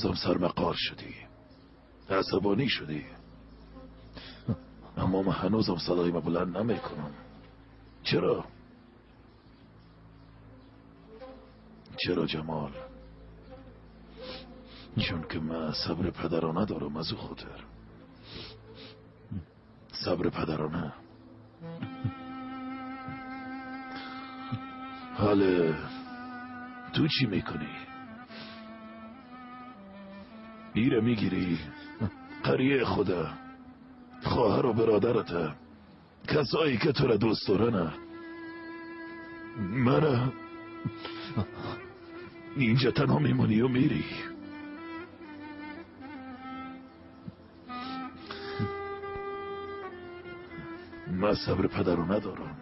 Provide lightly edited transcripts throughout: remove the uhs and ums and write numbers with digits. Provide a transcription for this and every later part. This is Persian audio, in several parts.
هنوزم سرمقار شدی، عصبانی شدی، اما من هنوزم صدای ما بلند نمی کنم. چرا؟ چرا جمال؟ چون که من صبر پدرانه دارم، از او خاطر صبر پدرانه. حالا تو چی میکنی؟ ایره میگیری قریه خدا، خواهر و برادرت، کسایی که تو را دوست دارن، من اینجا تنها میمونی و میری. من صبر پدر رو ندارم،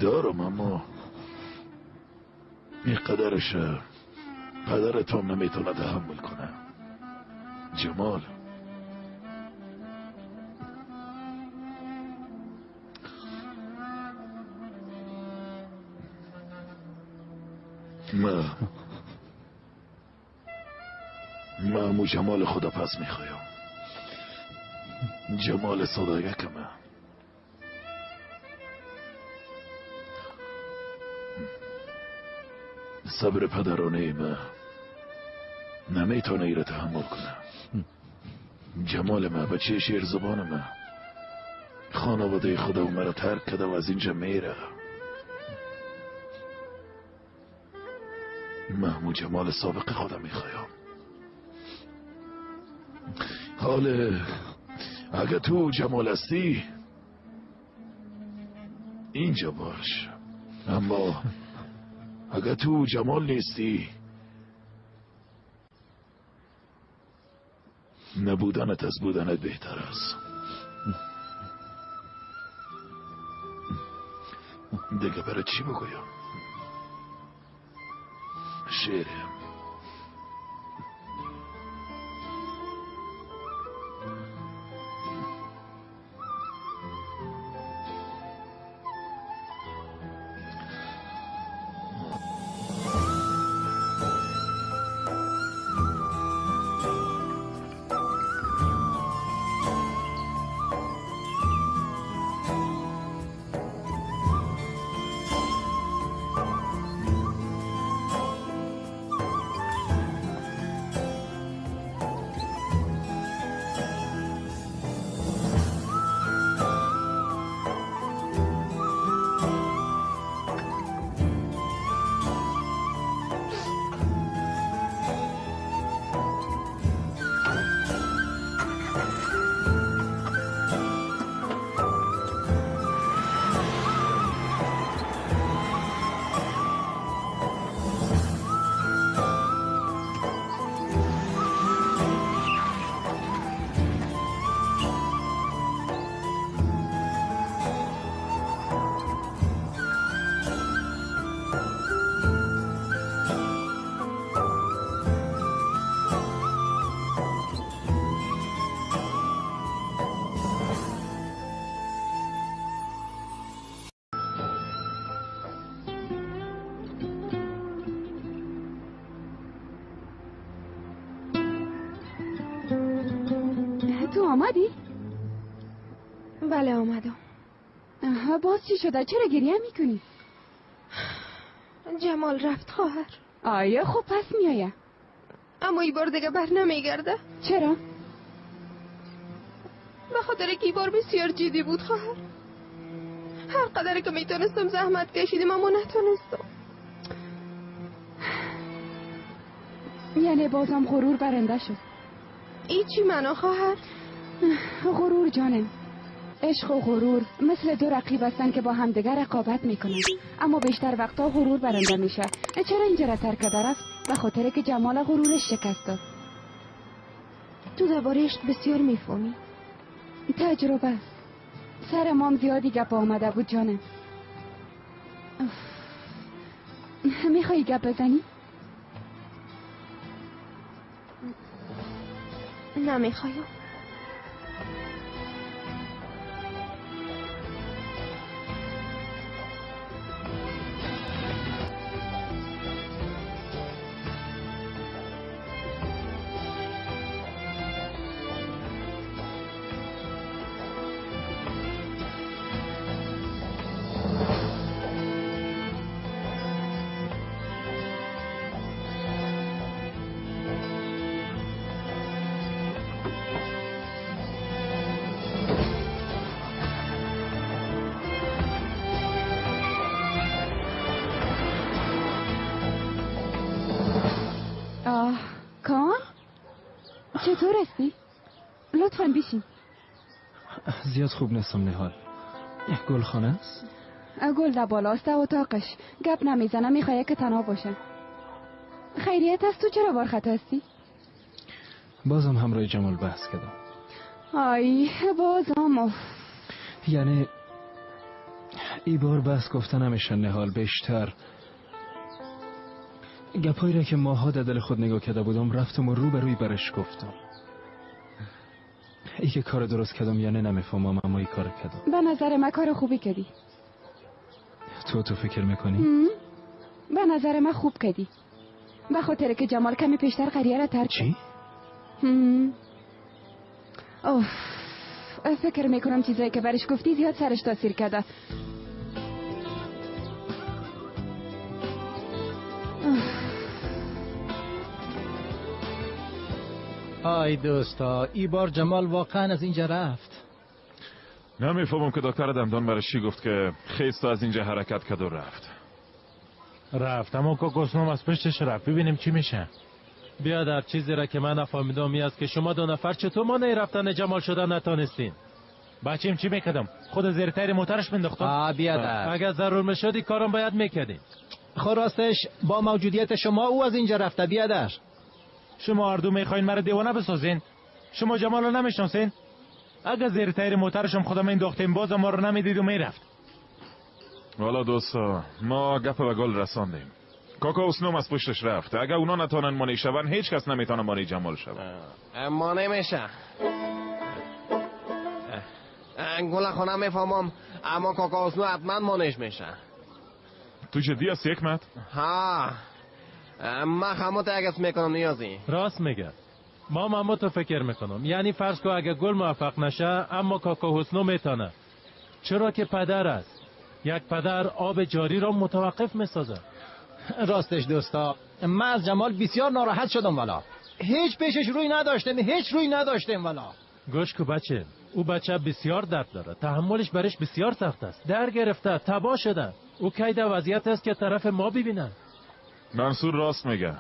دارم اما این قدرش پدرتون نمیتونه تحمل کنه. جمال، من مو جمال خدا پس میخوایم، جمال صدایه که من. صبر پدرانه من نمیتونه ایره تحمل کنه. جمال من، بچه شیر زبان من، خانواده خدا و مرا ترک کرده و از اینجا میره. من جمال سابق خودم میخوایم. حال اگه تو جمال هستی اینجا باش، اما اگه تو جمال نیستی نبودنت از بودنت بهتر است. دیگه برای چی بگویم؟ شعرم. تو آمدی؟ بله آمدم. باز چی شده؟ چرا گریه میکنی؟ جمال رفت خواهر. آیا خب پس میآید. اما ای بار دیگه بر نمیگرده. چرا؟ به خاطر که ای بار بسیار جدی بود خواهر. هر قدر که میتونستم زحمت کشیدیم اما نتونستم. یعنی بازم غرور برنده شد. ای چی منو خواهر؟ غرور جانم، عشق و غرور مثل دو رقیب هستن که با همدیگر رقابت میکنن، اما بیشتر وقتا غرور برنده میشه. چرا اینجا را ترک کرده رفت؟ به خاطر که جمال غرورش شکست داد. تو درباره عشق بسیار میفهمی. تجربه است. سر مام زیادی گپ آمده بود جانم. میخوایی گپ بزنی؟ نمیخوایم. چطور هستی؟ لطفاً بشین. زیاد خوب نیستم نهال. گل خانه است؟ گل در بالاست در اتاقش. گپ نمیزنه، میخواه که تنها باشه. خیریت است، تو چرا بارخطا هستی؟ بازم همراه جمال بحث کردم. آی بازم اوف. یعنی ای بار بحث گفته نمیشه نهال، بیشتر گپایی را که ماها در دل خود نگاه کرده بودم رفتم و رو به روی برش گفتم. ای که کار درست کردم یا نه نمیفهمم، اما ای کار کردم. به نظر من کار خوبی کردی. تو فکر میکنی؟ به نظر من خوب کردی، به خاطر که جمال کمی پیشتر قریه را ترک. چی؟ اوف، فکر میکنم چیزایی که برش گفتی زیاد سرش تاثیر کرده. آی دوستا، ای بار جمال واقعا از اینجا رفت. نمیفهمم که دکتر دندان برش چی گفت که خیستا از اینجا حرکت کرد و رفت. رفت اما کاکوسنوم از پشتش رفت. ببینیم چی میشه. بیادر، چیزی را که من نفهمیدم این است که شما دو نفر چطور مانع رفتن جمال شدن نتانستین؟ بچیم چی میکردم؟ خود زیر تیر موترش مینداختم. بیادر، اگر ضرور میشد کارم باید میکردین. خب راستش با موجودیت شما او از اینجا رفته بیادر. شما هر دو میخواین مرا دیوانه بسازین؟ شما جمال رو نمیشناسین؟ اگر زیر تیر موترشم خودم انداختیم بازم ما رو نمیدید و میرفت. والا دوستا، ما گپ به گل رساندیم. کاکا اسنوم از پشتش رفت. اگر اونا نتانن مانع شون، هیچ کس نمیتونه مانع جمال شون. مانع میشه. گل خانه میفهمم، اما کاکا اسنو حتما مانعش میشه. تو جدی هستی حکمت؟ ها، من خموت اگس میکنم نیازی. راست میگه. ما مامو فکر میکنم. یعنی فرض کو اگه گل موفق نشه، اما کاکا حسنو میتونه. چرا که پدر است. یک پدر آب جاری را متوقف میسازه. راستش دوستا، من از جمال بسیار ناراحت شدم والا. هیچ پیشش روی نداشتم، هیچ روی نداشتم والا. گوش کو بچه، او بچه بسیار درد داره، تحملش برش بسیار سخت است. در گرفته، تباه شده. او کی در وضعیت است که طرف ما ببینه. منصور راست میگه.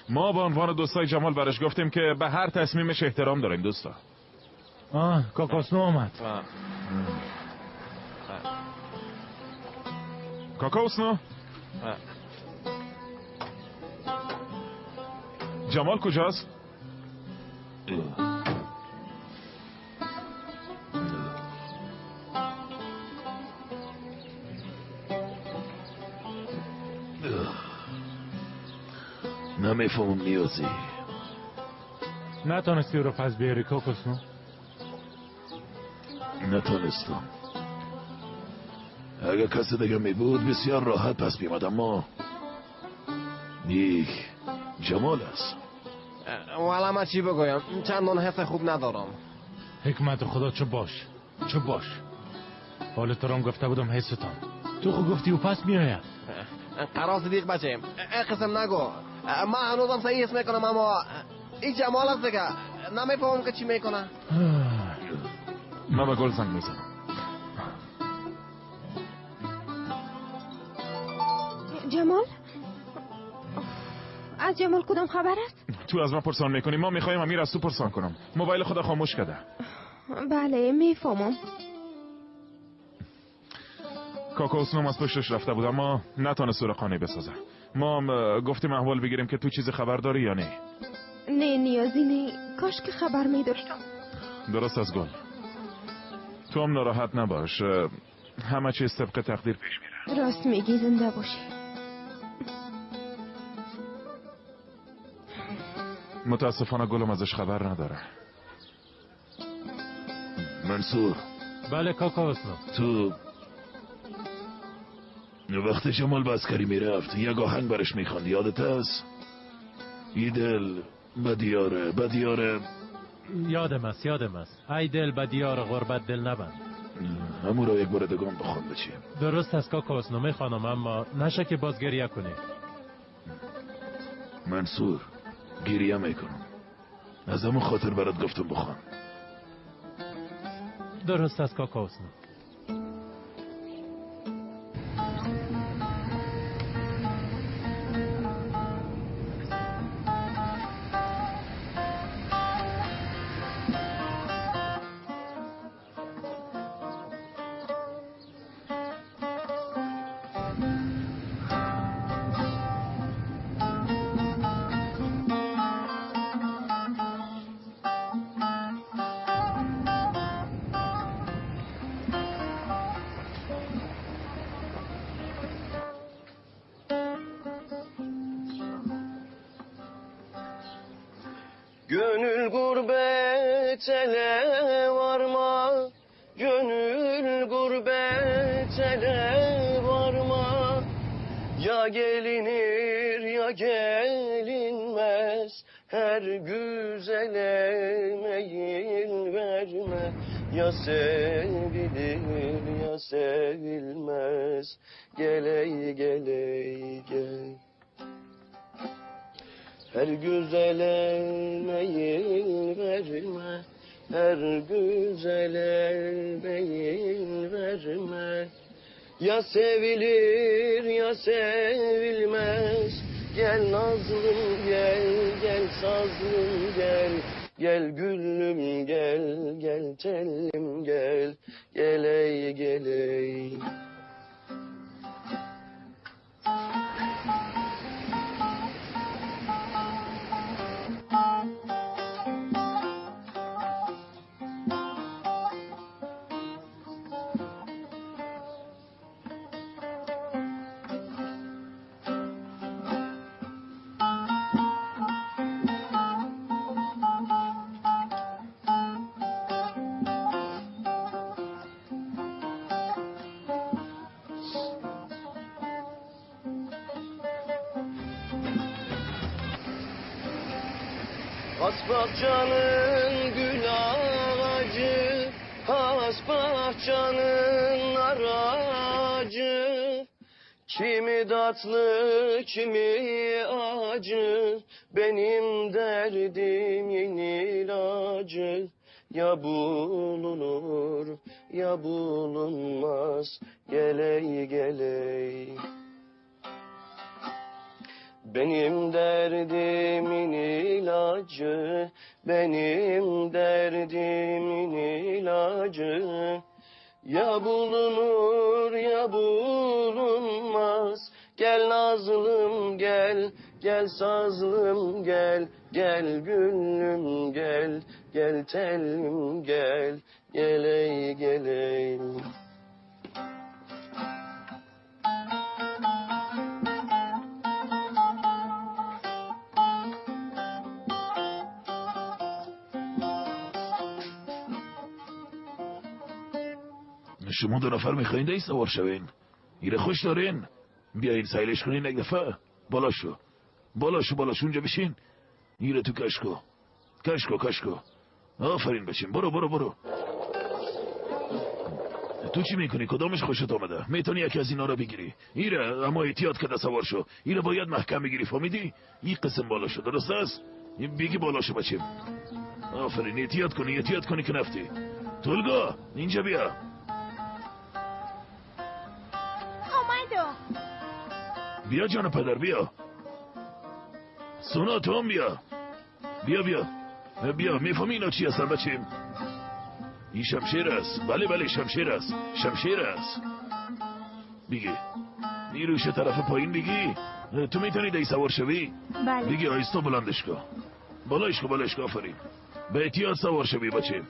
ما به عنوان دوستای جمال برش گفتیم که به هر تصمیمش احترام داریم دوستا. کاکاسنو آمد. کاکاسنو؟ جمال کجاست؟ نمیفهمم نیازی. نتونستی رو پس بیاری کاکوسنو؟ نتونستم. اگر کسی دیگه می بود بسیار راحت پس بیامد، اما یک جمال است. والا من چی بگویم، چندان حس خوب ندارم. حکمت خدا چه باش، چه باش. حالا تو رام گفته بودم حستان، تو خود گفتی و پس میآید. قرار صدیق بچه، قسم نگو. من هنوزم صحیح حس میکنم، اما این جمال است دیگه، نمیفهمم که چی میکنه. من به گل زنگ میزنم. جمال؟ از جمال کدام خبر است؟ تو از من پرسان میکنی، ما میخوایم امیر از تو پرسان کنم. موبایل خدا خاموش کرده. بله میفهمم. کاکا اسنوم از پشتش رفته بود، اما نتانست او را قانع بسازه. ما هم گفتیم احوال بگیریم که تو چیز خبر داری یا نه. نه نیازی نه، کاش که خبر می داشتم. درست از گل، تو هم ناراحت نباش، همه چیز طبق تقدیر پیش میره. راست میگی، زنده باشی. متاسفانه گلم ازش خبر نداره. منصور. بله کاکا اسنو. تو وقتی جمال به عسکری میرفت یک آهنگ برش میخواند، یادت هست؟ ای دل بدیاره بدیاره. یادم است، یادم است. ای دل بدیار غربت دل نبند. همون را یک بار دگان بخوان بچیم. درست است کاکا اسنو، میخوانم، اما نشه که باز گریه کنی. منصور گریه میکنم، از همون خاطر برات گفتم بخوان. درست است کاکا اسنو. Gönül gurbet ele varma, gönül gurbet ele varma. Ya gelinir ya gelinmez, her güzele meyil verme. Ya sevilir ya sevilmez, geley geley gel. Her güzele meyil verme, her güzele meyil verme. Ya sevilir ya sevilmez, gel nazlım gel, gel sazlım gel. Gel gülüm gel, gel tellim gel, geley geley. Hasbahçanın gül ağacı, hasbahçanın nar ağacı. Kimi tatlı, kimi acı, benim derdimin ilacı. Ya bulunur, ya bulunmaz, geley geley. Benim derdimin ilacı, benim derdimin ilacı. Ya bulunur ya bulunmaz, gel nazlım gel, gel sazlım gel, gel gülüm gel, gel telim gel, geley geley. شما دو نفر میخواین دی سوار شوین؟ ایره خوش دارین؟ بیاین سیلش کنین یک دفعه. بالا شو، بالا شو، بالا شو، اونجا بشین. ایره تو کشکو، کشکو، کشکو. آفرین بچین، برو برو برو. تو چی میکنی؟ کدامش خوشت آمده؟ میتونی یکی از اینا رو بگیری. ایره اما احتیاط کده سوار شو. ایره باید محکم بگیری، فهمیدی؟ این قسم بالا شو، درست است؟ بگی بالا شو بچیم. آفرین، احتیاط کنی، احتیاط کنی که نفتی. تولگا اینجا بیا. بیا جان پدر، بیا. سونا تو هم بیا. بیا بیا بیا. میفهمی اینا چی هستن بچیم؟ این شمشیر است. بله بله شمشیر است، شمشیر است. بگی نیروش طرف پایین. بگی تو میتونی دی سوار شوی؟ بله. بگی آیستا بلندش کن، بالایش کن، بالایش کن. آفرین، به احتیاط سوار شوی بچیم.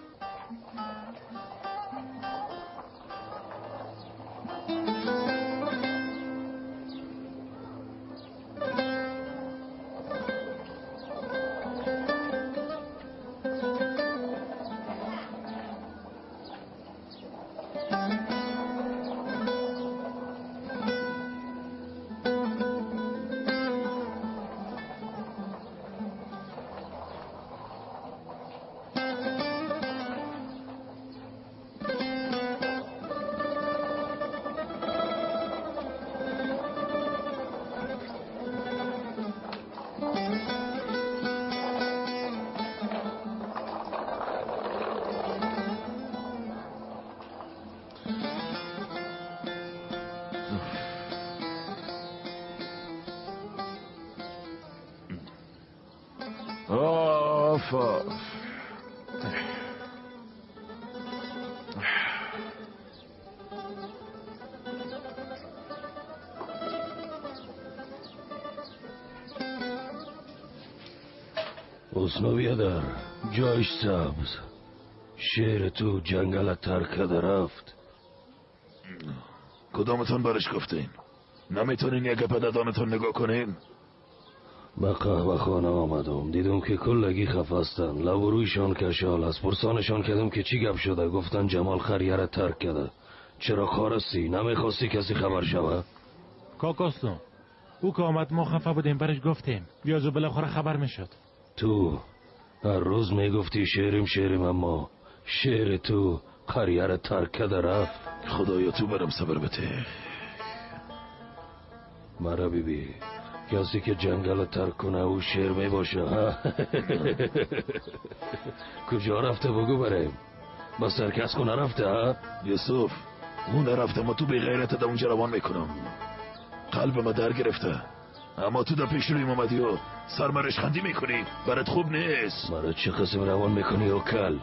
آف آف. حسنو بیادر، جایش سبز. شعر تو جنگل ترک کرده رفت. کدامتون برش گفتین؟ نمیتونین یک پددانتون نگاه کنین؟ به قهوه خانه آمدم، دیدم که کلگی خفستن، لب و رویشان کشال است. پرسانشان کردم که چی گپ شده، گفتن جمال خریه را ترک کرده. چرا خارستی؟ نمیخواستی کسی خبر شوه؟ کاکاستون او که آمد ما خفه بودیم، برش گفتیم بیازو بالاخره خبر میشد. تو هر روز میگفتی شیریم شیریم، اما شیر تو قریه را ترک کرده رفت. خدایا تو برم صبر بده. مرا بیبی، کسی که جنگل ترک کنه او شیر می باشه. کجا رفته بگو بریم. با سرکس خونه رفته ها؟ یوسف اون نرفته، ما تو بی غیرت در اونجا روان میکنم. قلب ما در گرفته، اما تو در پیش رویم آمدی و سرمرش خندی میکنی، برات خوب نیست. مرا چه قسم روان میکنی و کل؟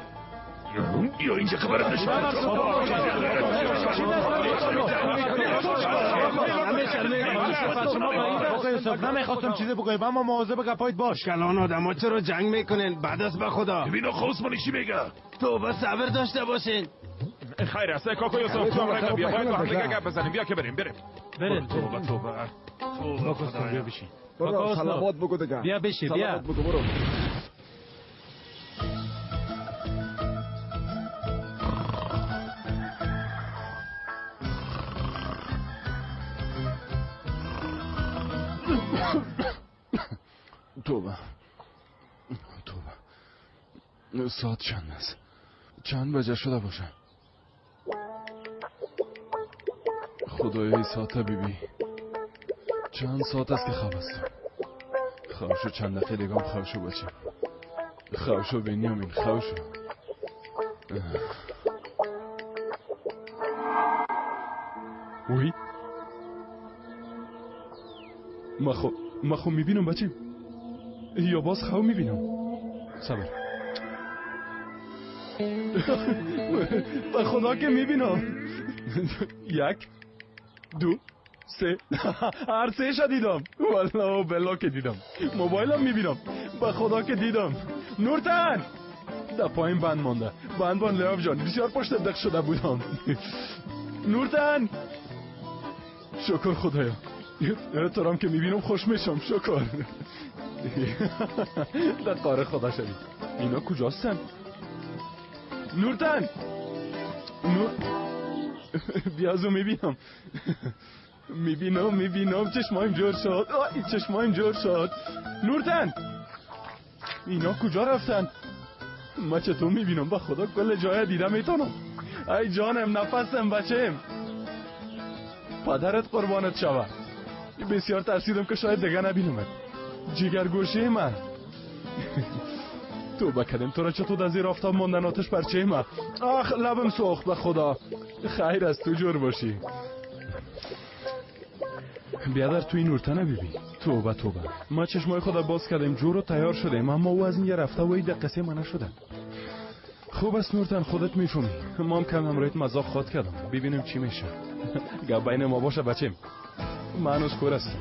یا اینجا که برات نشون. نمیخواستم چیزی بگویم، اما مواظب گپایت باش. کلان آدم چرا جنگ میکنن؟ بعد از به خدا ببین آقا عثمانی چی میگه. توبه صبر داشته باشین. خیر است کاکو یوسف، تو هم بیا، باید با هم دیگه گپ بزنیم. بیا که بریم بریم بریم. توبه توبه توبه، بیا بشین. برو صلوات بگو دیگه. بیا بشین، بیا بگو برو. توبه توبه. ساعت چند است؟ چند بجه شده باشه؟ خدایا ساعت بیبی، چند ساعت است که خواب هستم. خواب شو، چند دقیقه دیگه هم خواب شو بچیم. خواب شو بنیامین، خواب شو. وی ما خو میبینم بچیم، یا باز خواب میبینم؟ صبر به خدا که میبینم. 1 2 3 هر سه شا دیدم، والله بلا که دیدم. موبایلم میبینم، به خدا که دیدم. نورتن در پایین بند مانده، بند بند لیاف جان، بسیار پشت دق شده بودم. نورتن شکر خدایا، تو رام که میبینم خوش میشم. شکر در قاره خدا شدی. اینا کجاستن؟ نورتن نور بیازو میبینم میبینم میبینم. چشمایم جور شد، آی چشمایم جور شد. نورتن اینا کجا رفتن؟ ما چطور میبینم؟ با خدا کل جای دیدم میتونم. ای جانم، نفسم، بچم، پدرت قربانت شوه. بسیار ترسیدم که شاید دیگه نبینمت. جیگرگوشه من توبه کردم تو را چطور در زیر آفتاب ماندن آتش پرچه من. آخ لبم سوخت به خدا. خیر از تو جور باشی. بیادر توی نورتنه ببین. توبه توبه، ما چشمای خدا باز کردیم، جور و تیار شدیم، اما او از اینجا رفته و این دقیقه ما نشده. خوب است نورتن، خودت میفهمی. ما هم کم همراهیت مذاق خواد کردم، ببینیم چی میشه. گپ بین ما باشه بچیم، من هنوز کور هستم.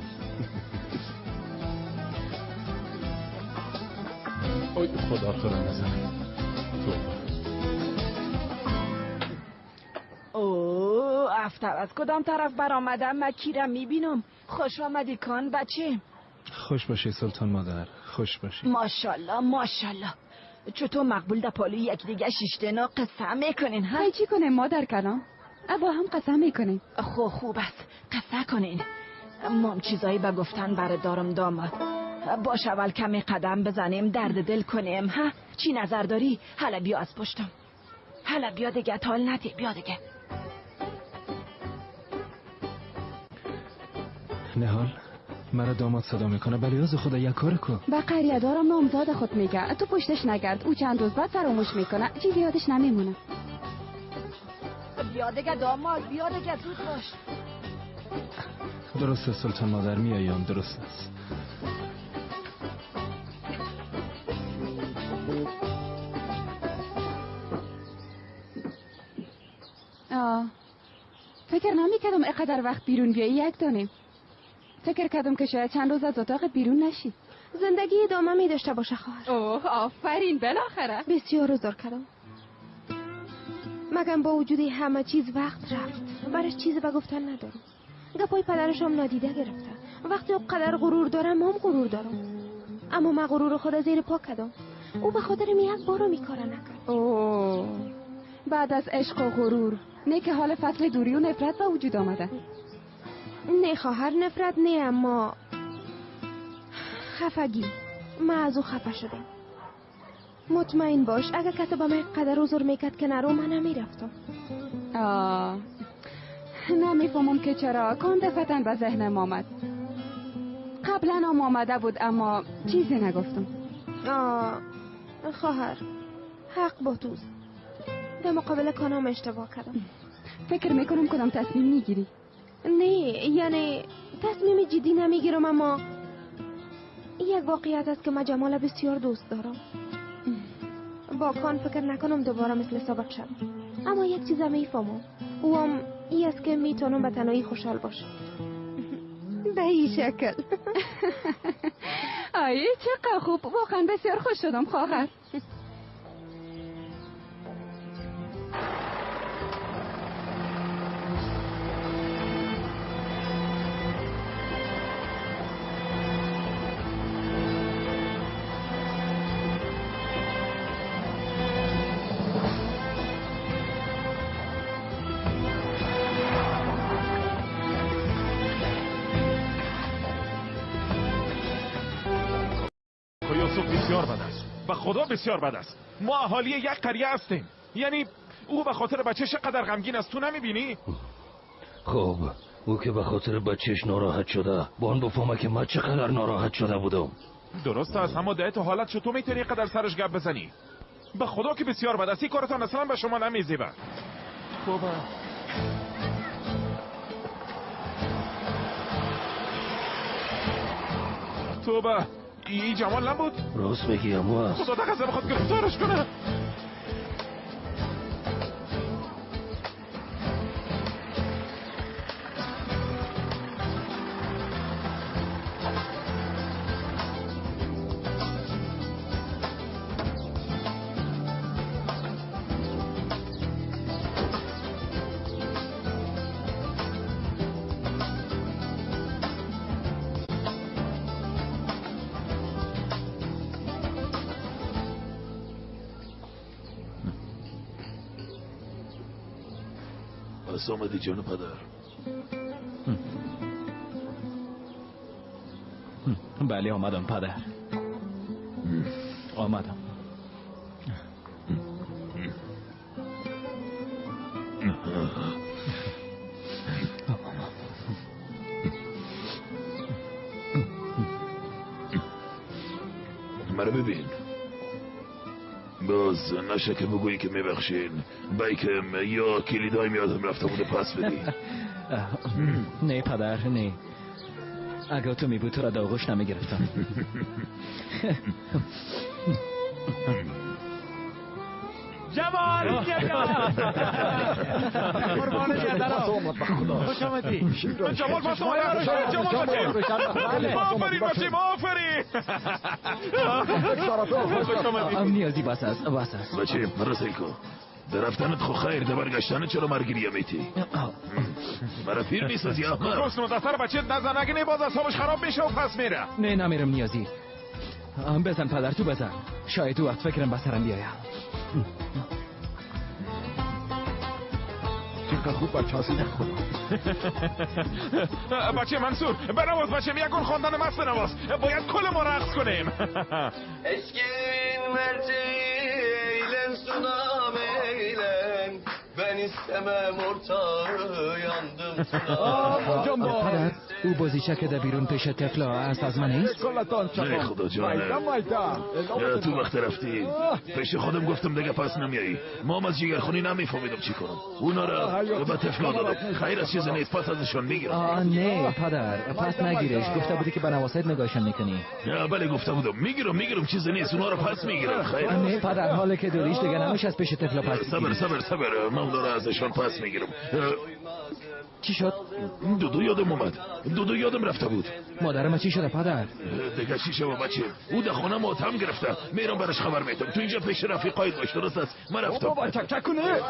اوی خدا تو را نزنه. توبه. اوه افتر از کدام طرف برآمدم؟ من کیرم میبینم. خوش آمدی کان بچه. خوش باشی سلطان مادر، خوش باشی. ماشاءالله ماشاءالله، چطور مقبول در پالوی یک دیگه شیشتنا قسم میکنین ها؟ چی کنیم مادر کلام؟ با هم قسم میکنیم. خب خوب است، قصه کنین. مام چیزایی به گفتن بر دارم داماد. باش اول کمی قدم بزنیم، درد دل کنیم ها؟ چی نظر داری؟ حالا بیا از پشتم. حالا بیا دیگه، تال ندی، بیا دیگه. نهال مرا داماد صدا میکنه، بلیاز خدا یک کار کن. به قریه دارم نامزاد خود میگه، تو پشتش نگرد، او چند روز بعد فراموش میکنه، چیزی یادش نمیمونه. بیا دیگه داماد، بیا دیگه، زود باش. درست است سلطان مادر، میایم. درست است. فکر نمیکردم اینقدر وقت بیرون بیایی یک دانه. فکر کردم که شاید چند روز از اتاق بیرون نشی. زندگی ادامه می داشته باشه خواهر. اوه آفرین، بالاخره. بسیار روزار کردم، مگم با وجود همه چیز وقت رفت. برش چیزی به گفتن ندارم. گپای پدرش هم نادیده گرفته. وقتی او قدر غرور دارم، هم غرور دارم. اما من غرور خود زیر پا کردم. او به خاطر می یک بارو میکاره نکرد. اوه، بعد از عشق و غرور نه که حال فصل دوری و نفرت به وجود آمده. نه خواهر، نفرت نه، اما خفگی. من از او خفه شدم. مطمئن باش اگر کسی به من قدر عذر میکرد که نرو، من نمیرفتم. آه، نمیفهمم که چرا کان دفتن به ذهنم آمد. قبلا هم آمده بود اما چیزی نگفتم. آه خواهر، حق با توست. در مقابل کانام اشتباه کردم. فکر میکنم کدام تصمیم میگیری؟ نه، یعنی تصمیم جدی نمیگیرم، اما یک واقعیت است که من جمال بسیار دوست دارم. با کان فکر نکنم دوباره مثل سابق شد، اما یک چیز میفهمم، او هم ای است که میتونم به تنهایی خوشحال باشم. به این شکل. آیه چقدر خوب، واقعا بسیار خوش شدم خواهر. بسیار بد است، به خدا بسیار بد است. ما اهالی یک قریه هستیم، یعنی او به خاطر بچهش قدر غمگین است، تو نمیبینی؟ خب او که به خاطر بچهش ناراحت شده، با آن بفهمه که من چقدر ناراحت شده بودم. درست است، اما ده تو حالت چطور میتونی قدر سرش گپ بزنی؟ به خدا که بسیار بد است، این کارتان اصلا به شما نمیزیبه. توبه. توبه، ای جمال نبود؟ راست میگی امو است. خدا تقصیر بخواد گرفتارش کنه. پس آمدی جان پدر. بله آمدم پدر، آمدم. مرا ببین، باز نشه که بگویی که میبخشین بایکم یا کلیدایم یادم رفته بوده پس بدی. نه پدر نه، اگر تو میبود تو را در آغوش نمیگرفتم. جمال قربان جدرم، خوش آمدی. جمال پس آمد. جمال بچیم، آفرین بچیم، آفرین. خوش آمدی. نیازی بس است، بس است. بچیم رسیل کو در رفتنت خو خیر، در برگشتنت چرا مرگیریه میتی؟ مرا پیر میسازی احمد. حسن دستر بچه نزن، اگه نه باز اعصابش خراب میشه و پس میره. نه نمیرم نیازی. بزن پدر، تو بزن، شاید تو وقت فکرم به سرم بیایم. چقدر خوب بچه هستی. بچه منصور بنواز، بچه یکون خواندن مست بنواز، باید کل ما رقص کنیم. Eşkin merci eylen sunam eylen, ben istemem ortağı yandım sunam. پدر او بازیچه که در بیرون پیش طفلا است از من نیست؟ نه خدا جانه، تو وقت رفتی پیش خودم گفتم دیگه پس نمیایی. ما از جگرخونی نمیفهمیدم چی کنم، اونا را به طفلا دادم. خیر از چیزی نیست، پس ازشان میگیرم. نه پدر پس نگیرش، گفته بودی که به نواست نگاهشان میکنی. بله گفته بودم، میگیرم میگیرم، چیزی نیست، اونا را پس میگیرم. خیر نه پدر، حالا که دوریش دیگه نمیشه از پیش طفلا پس. صبر صبر صبر، من اونا را ازشان پس میگیرم. چی شد؟ دودو یادم اومد، دودو یادم رفته بود. مادر من چی شده پدر؟ دیگه چی شده بچه؟ او در خانه ماتم گرفته، میرم برش خبر میدم. تو اینجا پیش رفیقایت باش، درست است؟ من رفتم. بابا چک چک کنه.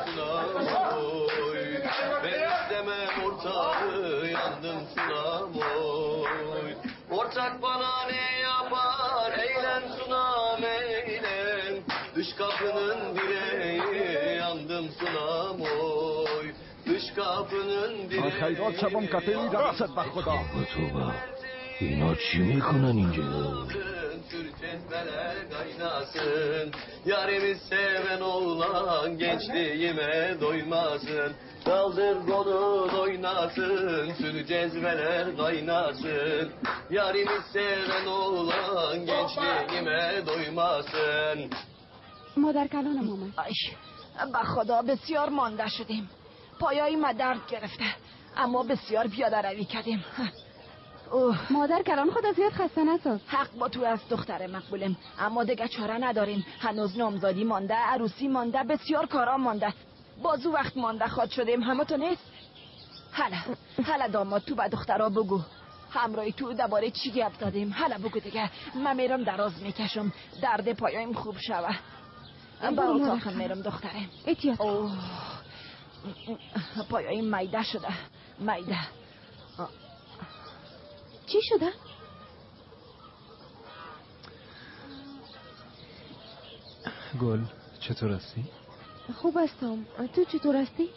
Ortak bana ne yapar ey Eylen sunam eylen, dış kapının direği, yandım sunam oy. Dış kapının direği. خیرات شبم کته رقصت به خدا. توبه اینا چی میکنن اینجا؟ Sürçezmeler kaynasın, yarimi seven oğlan gençliğime doymasın. Kaldır kolun oynasın, sür cezveler kaynasın. Yarimi seven oğlan gençliğime doymasın. مادر کلانم آمد. آی به خدا بسیار مانده شدیم. پایای ما درد گرفته، اما بسیار پیاده روی کردیم. اوه. مادر کلان خدا زیاد خسته نساز. حق با تو از دختر مقبولم، اما دیگه چاره نداریم. هنوز نامزادی مانده، عروسی مانده، بسیار کارا مانده. بازو وقت مانده خواد شدیم، همه تو نیست. هلا هلا داماد، تو به دخترا بگو همراهی تو درباره چی گپ زدیم. هلا بگو دیگه، من میرم دراز میکشم، درد پایم خوب شوه. به اتاقم میرم دخترم. احتیاط. پایم میده شده، میده. چی شده؟ گل چطور هستی؟ خوب هستم، تو چطور هستی؟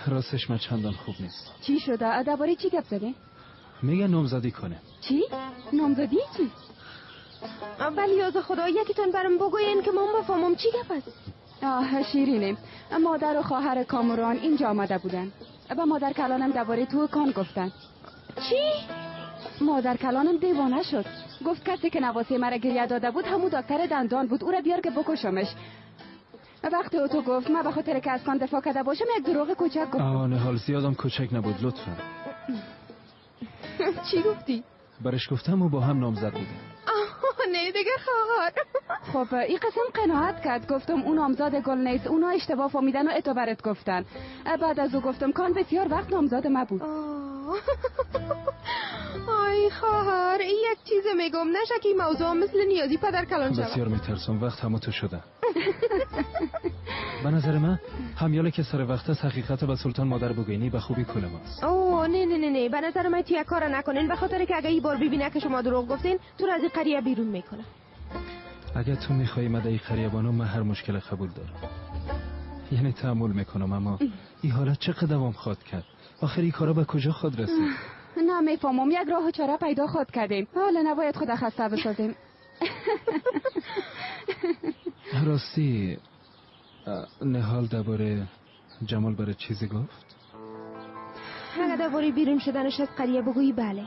راستش من چندان خوب نیست. چی شده؟ درباره چی گپ زدی؟ میگه نامزدی کنه. چی؟ نامزدی چی؟ ولی از خدا یکیتون برام بگوین که من بفهمم چی گپ است. آه شیرینه، مادر و خواهر کامران اینجا آمده بودن و مادر کلانم درباره تو کان گفتن. چی؟ مادر کلانم دیوانه شد. گفت کسی که نواسه مرا گریه داده بود همون دکتر دندان بود، او را بیار که بکشمش. وقتی او تو گفت من به خاطر که از کان دفاع کرده باشم یک دروغ کوچک گفتم. آه نهال زیادم کوچک نبود لطفا. چی گفتی؟ برش گفتم و با هم نامزد بودیم. آه نه دیگه خواهر. خب این قسم قناعت کرد. گفتم اون نامزاد گل نیست، اونا اشتباه فهمیدن و اتو برات گفتن. بعد از او گفتم کان بسیار وقت نامزاد ما بود. آی خواهر یک چیز میگم، نشه که این موضوع مثل نیازی پدر کلان شود. بسیار میترسم وقت همه تو شده. به نظر من همیاله که سر وقت است حقیقت به سلطان مادر بگوینی به خوبی کل ماست. اوه نه نه نه نه، به نظر من تو یک کار نکنین، به خاطر که اگه این بار ببینه که شما دروغ گفتین تو رو از این قریه بیرون میکنه. اگه تو میخوای من در این قریه بانو، من هر مشکل قبول دارم، یعنی تحمل میکنم، اما این حالت چقدر دوام خواد کرد؟ آخر این کارا به کجا خود رسید؟ نه میفهمم، یک راه و چاره پیدا خود کردیم. حالا نباید خود خسته بسازیم. راستی نهال درباره جمال برای چیزی گفت؟ اگه درباره بیرون شدنش از قریه بگویی بله،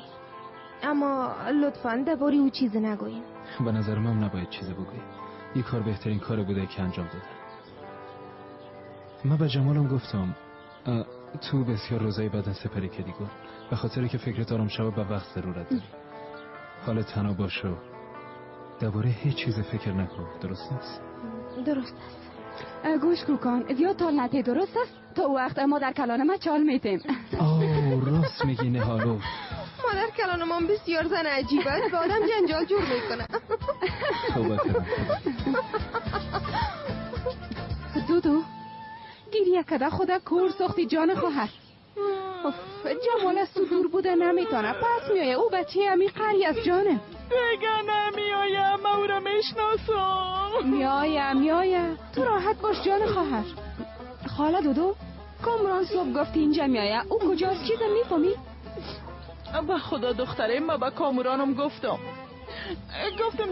اما لطفاً درباره او چیزی نگویین. به نظر من نباید چیزی بگویی. این کار بهترین کار بوده که انجام داده. من به جمالم گفتم تو بسیار روزای بدن سپری کردی گل، به خاطر که فکرت آرام شود به وقت ضرورت داری. حال تنها باش و درباره هیچ چیز فکر نکن، درست است؟ درست است. گوش کن زیاد تال نته، درست است؟ تا وقت مادر کلان ما چال میتیم. آه راست میگی نهالو. مادر کلان ما بسیار زن عجیب است، با آدم جنجال جور میکنه. توبه کردم. دودو گریه کده خدا کور ساختی جان خواهر. جمال از تو دور بوده نمیتونه، پس میایه او بچه همی قری از جانه. دیگه نمیایم، من او را میشناسم. میایه تو راحت باش جان خواهر. خاله دودو کامران صبح گفت اینجا میایه، او کجاست چیزم میفهمی؟ به خدا دختره من به کامرانم گفتم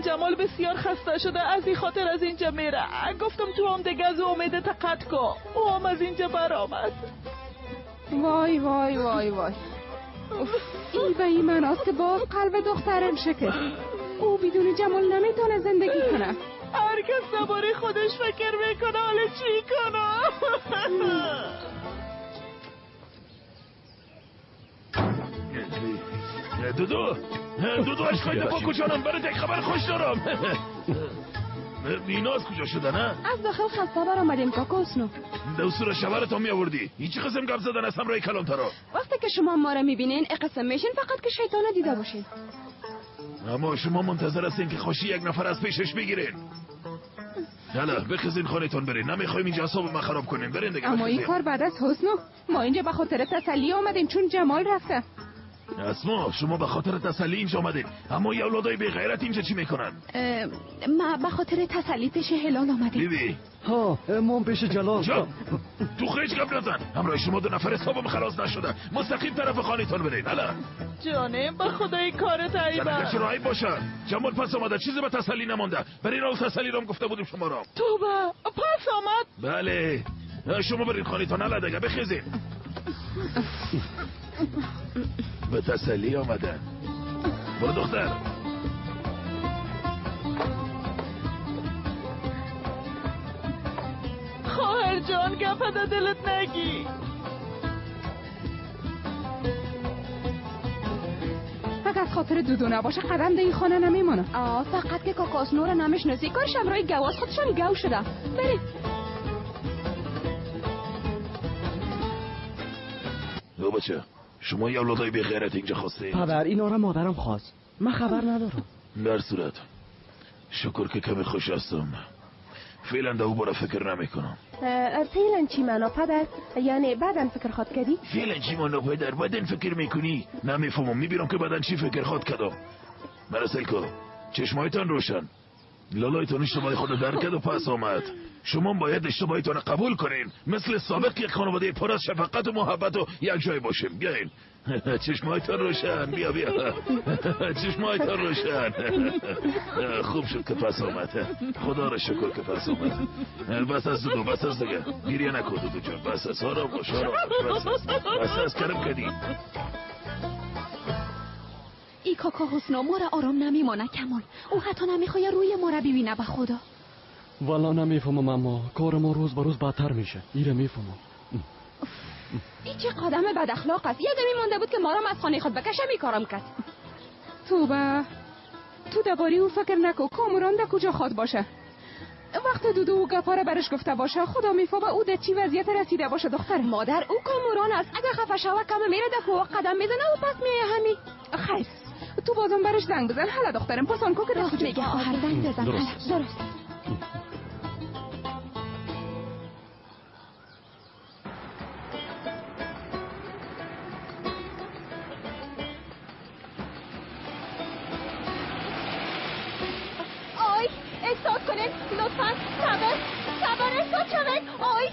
جمال بسیار خسته شده، از این خاطر از اینجا میره. گفتم تو هم دیگه از امید تقد کن، او هم از اینجا برآمد. وای وای وای وای، این به این معناست که باز قلب دخترم شکست. او بدون جمال نمیتونه زندگی کنه. هر کس درباره خودش فکر میکنه، حالا چی کنم؟ دودو دودو عشقای دفاع کجانم، برات یک خبر خوش دارم. اینا از کجا شده؟ نه از داخل خسته برآمدیم کاکا حسنو. دوستور شوهرت می آوردی. هیچ قسم گپ زدن از همراه کلانترا. وقتی که شما ما را میبینین قسم میشین فقط که شیطان دیده باشین. اما شما منتظر هستین که خوشی یک نفر از پیشش بگیرین. حالا بخزین خانه‌تون برین، نمیخوایم اینجا اعصاب ما خراب کنیم. برین دیگه. اما این کار بعد از حسنو، ما اینجا به خاطر تسلی آمدیم چون جمال رفته. اسما شما به خاطر تسلی اینجا آمدین، اما یه اولادای بی غیرت اینجا چی میکنن؟ ما به خاطر تسلی پیش هلال آمدیم. بیبی ها ما پیش جلال. جا تو خیلی گپ نزن، همراه شما دو نفر حسابم خلاص نشده، مستقیم طرف خانه‌تون برین. حالا جانم به خدای کارت عیب. چرا عیب باشه؟ جمال پس آمده، چیزی به تسلی نمانده. برین اول تسلی رام گفته بودیم شما را. توبه پس آمد؟ بله شما برین خانه‌تون. حالا دیگه بخیزین. به تسلی آمدن. برو دختر. خواهر جان گپ در دلت نگی. فقط از خاطر دودو نباشه قدم در این خانه نمیمانه. فقط که کاکاسنو را نمیشناسی، کارش همراه گواز خودشان گو شده. بریم. دو بچه شما یه اولادای بی غیرت اینجا خواسته. پدر اینا را مادرم خواست، من خبر ندارم. در صورت شکر که کمی خوش هستم. فعلا در او باره فکر نمی کنم. فعلا چی معنا پدر؟ یعنی بعدن فکر خواد کردی؟ فعلا چی معنا پدر؟ بعدن فکر میکنی؟ نمیفهمم، میبینم که بعدن چی فکر خواد کردم. مرسل کو چشمایتان روشن. لالایتان اشتباه خود درک کرد و پس آمد. شما باید اشتباهتان قبول کنین، مثل سابق یک خانواده پر از شفقت و محبت و یک جای باشیم. بیاین. چشمایتان روشن. بیا بیا. چشمایتان روشن. خوب شد که پس آمد. خدا را شکر که پس آمد. بس از دودو، بس از دیگه. گریه نکن دودو جان، بس از. آرام باش، آرام باش. بس از، بس از. کرم کردی. ای کاکا حسنا ما را آرام نمیمانه کمال. او حتی نمیخواد روی ما را ببینه به خدا. والا نمیفهمم اما کار ما روز به روز بدتر میشه. ایره میفهمم. این چه قدم بد اخلاق است. یادم مانده بود که ما را از خانه خود بکشم این کارم کرد. توبه تو درباره او فکر نکو. کامران در کجا خواد باشه؟ وقت دودو و گپا را برش گفته باشه، خدا میفهمه او در چی وضعیت رسیده باشه. دختر مادر او کامران است. اگه خفه شوه کم میره در کوه قدم میزنه و پس میایه همی. خیر تو بازم برش زنگ بزن. حالا دخترم پس آن کو که در کجا میگه خواهر زنگ بزن. درست. آی استاد کنین لطفا. صبر صبر استاد شوید. آی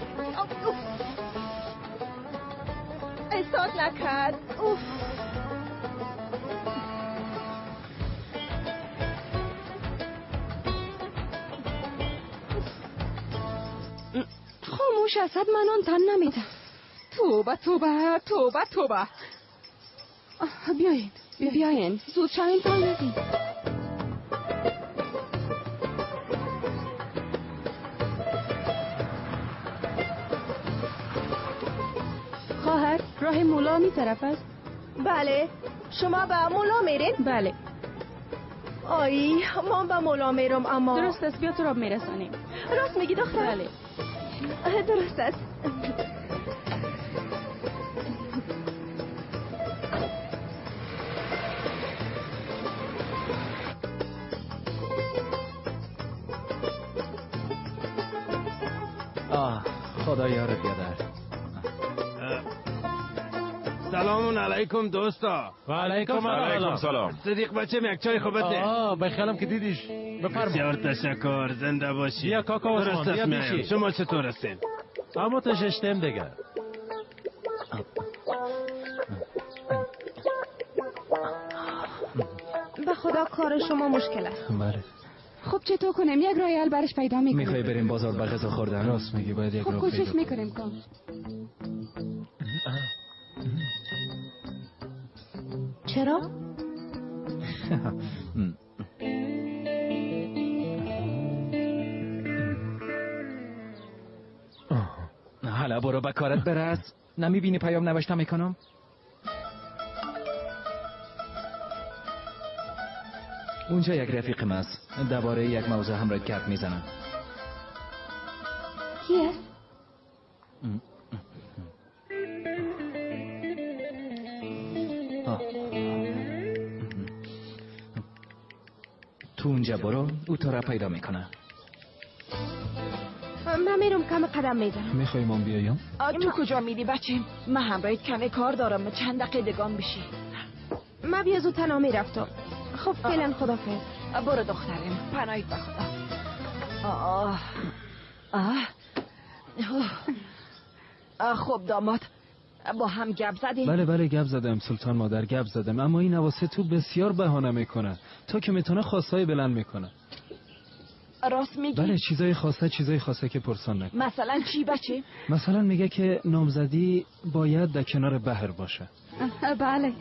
استاد نکرد. اوف خاموش است. من آن تن نمیدم. توبه توبه توبه توبه. بیاین بیاین زود شوین تا نزین. خواهر راه مولا می طرف است؟ بله. شما به مولا میرین؟ بله. آی ما به مولا میرم اما درست است. بیا تو را میرسانیم. راست میگی دختر؟ بله درست است. آه خدا یارت بیادر. سلام علیکم دوستا. و علیکم سلام. صدیق بچه یک چای خوب بده. به خیالم که دیدیش. بفرما. بسیار تشکر، زنده باشی. بیا کاکا عثمان بیا بیشی. شما چطور هستین؟ اما تششتم دیگه. به خدا کار شما مشکل است. بله. خب چطور کنیم؟ یک راه حل برش پیدا میکنیم. میخوای بریم بازار به غذا خوردن؟ راست میگی باید یک راه پیدا. خب کوشش میکنیم. کام چرا؟ حالا برو به کارت برس. نمیبینی پیام نوشته میکنم؟ اونجا یک رفیقم است، درباره یک موضوع همراه گپ میزنم. کی است؟ تو اونجا برو، او تو را پیدا میکنه. من میرم کم قدم میزنم. میخوای من بیایم؟ تو کجا میری بچه؟ من همراهت کمی کار دارم، چند دقیقه دگان بشی. من بیا زود تنها میرفتم. خب فعلا خدافظ. برو دخترم، پناهیت به خدا. آه آه خب داماد، با هم گپ زدیم؟ بله بله گپ زدم سلطان مادر، گپ زدم. اما این نواسه تو بسیار بهانه میکنه، تا که میتونه خواستای بلند میکنه. راست میگی؟ بله، چیزای خواسته، چیزای خواسته که پرسان نکن. مثلا چی بچه؟ مثلا میگه که نامزدی باید در کنار بحر باشه. بله.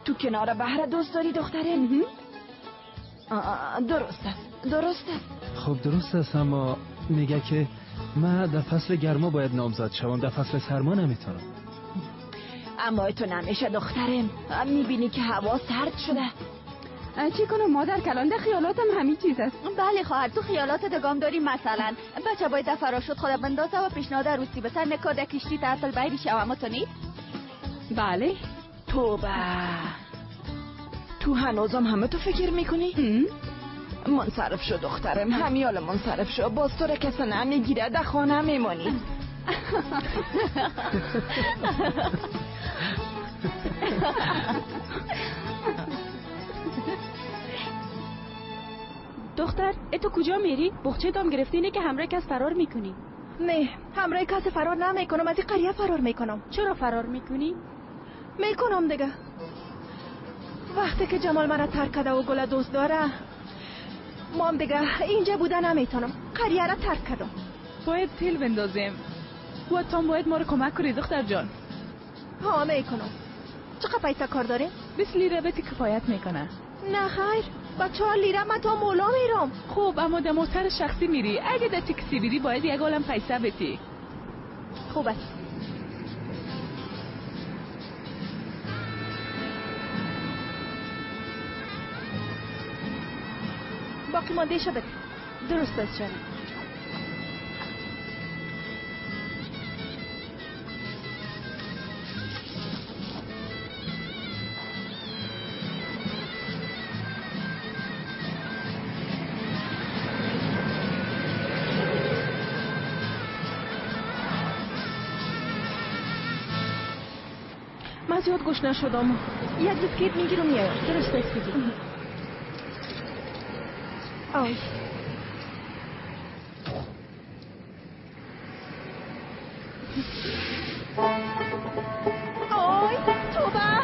تو کنار بحر دوست داری دختره؟ درست است، درست است. خب درست است، اما میگه که من در فصل گرما باید نامزد شوم، در فصل سرما نمیتونم. اما تو نمیشه دخترم، میبینی که هوا سرد شده. چی کنم مادر کلان، ده خیالاتم همین چیز است. بله خواهر، تو خیالات دگام داری. مثلا بچه باید فراشد خدا بندازه و پیشنهاد عروسی بسر نکا ده کشتی تعطل بحری شوم تو نی؟ بله. توبه، تو هنوزم همه تو فکر میکنی؟ منصرف شو دخترم، همیال منصرف شو. باز تو را کسی نمیگیره، در خانه میمانی. دختر، ای تو کجا میری؟ بخچه دام گرفتی نه که همراه کس فرار میکنی؟ نه، همراه کس فرار نمیکنم، از این قریه فرار میکنم. چرا فرار میکنی؟ میکنم دیگه. وقتی که جمال مرا ترک کرده و گل دوست داره، مام دیگه اینجا بوده نمیتونم. قریه را ترک کردم. باید تیل بندازیم و تام باید ما رو کمک کنی دختر جان. ها میکنم. چقدر پیسه کار داریم؟ 20 لیره به کفایت میکنه. نه خیر، با 4 لیره من تا مولا میرم. خب اما در موتر شخصی میری، اگه در تاکسی بری باید یک عالم پیسه بدی. خوب است. باقی مانده شو بده. درست است جانم. من زیاد گوش نشدم. یک بیسکیت میگیرم میایم. درست است بگیر. آی آی توبه،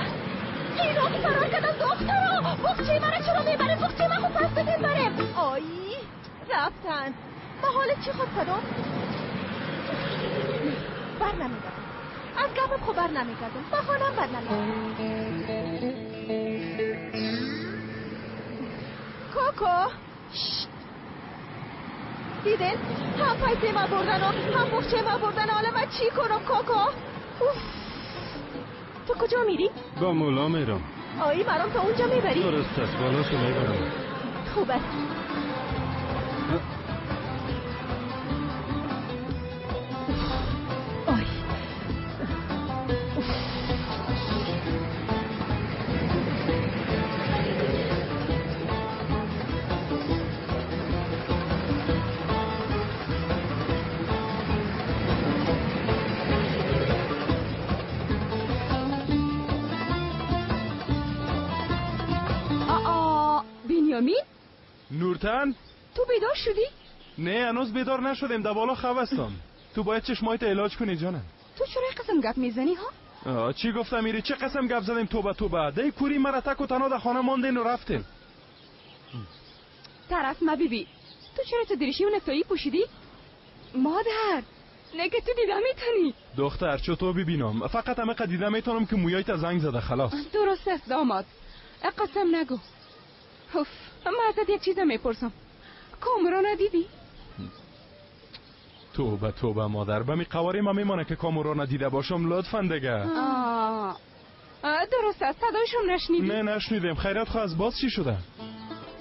اینا که فرار کردن دخترا. بخچه مرا چرا میبره؟ بخچه من خود پس بدین برم. آی رفتن. ما حال چی خود کردم؟ بر نمیگردم از گپم، خب بر نمیگردم، با خانم بر نمیگردم. کوکو دیدین؟ هم پیسه ما بردن و هم بخچه ما بردن. حالا من چی کنم کوکو؟ اوف. تو کجا میری؟ با مولا میرم. آیی مرام تا اونجا میبری؟ درست است، بالاشو میبرم. خوب است. آی بنیامین؟ نورتن؟ تو بیدار شدی؟ نه هنوز بیدار نشدیم، در بالا خوستم. تو باید چشمایت علاج کنی جانم. تو چرا قسم گپ میزنی ها؟ چی گفتم میری؟ چه قسم گپ زدیم؟ توبه توبه. دی کوری مرا تک و تنها در خانه ماندین و رفتین. طرف ما بیبی، تو چرا تو دریشی و نکتایی پوشیدی؟ مادر، نه که تو دیده میتونی. دختر چطور ببینم؟ فقط همه قد دیده میتونم که مویایت زنگ زده خلاص. درست است داماد، قسم نگو. اوف، من ازت یک چیز میپرسم. کامران دیدی؟ توبه توبه مادر، به می قواری ما میمانه که کامران دیده باشم. لطفا دیگه. درست است، صدایشم نشنیدی؟ نه نشنیدیم. خیرات خو از باز چی شده؟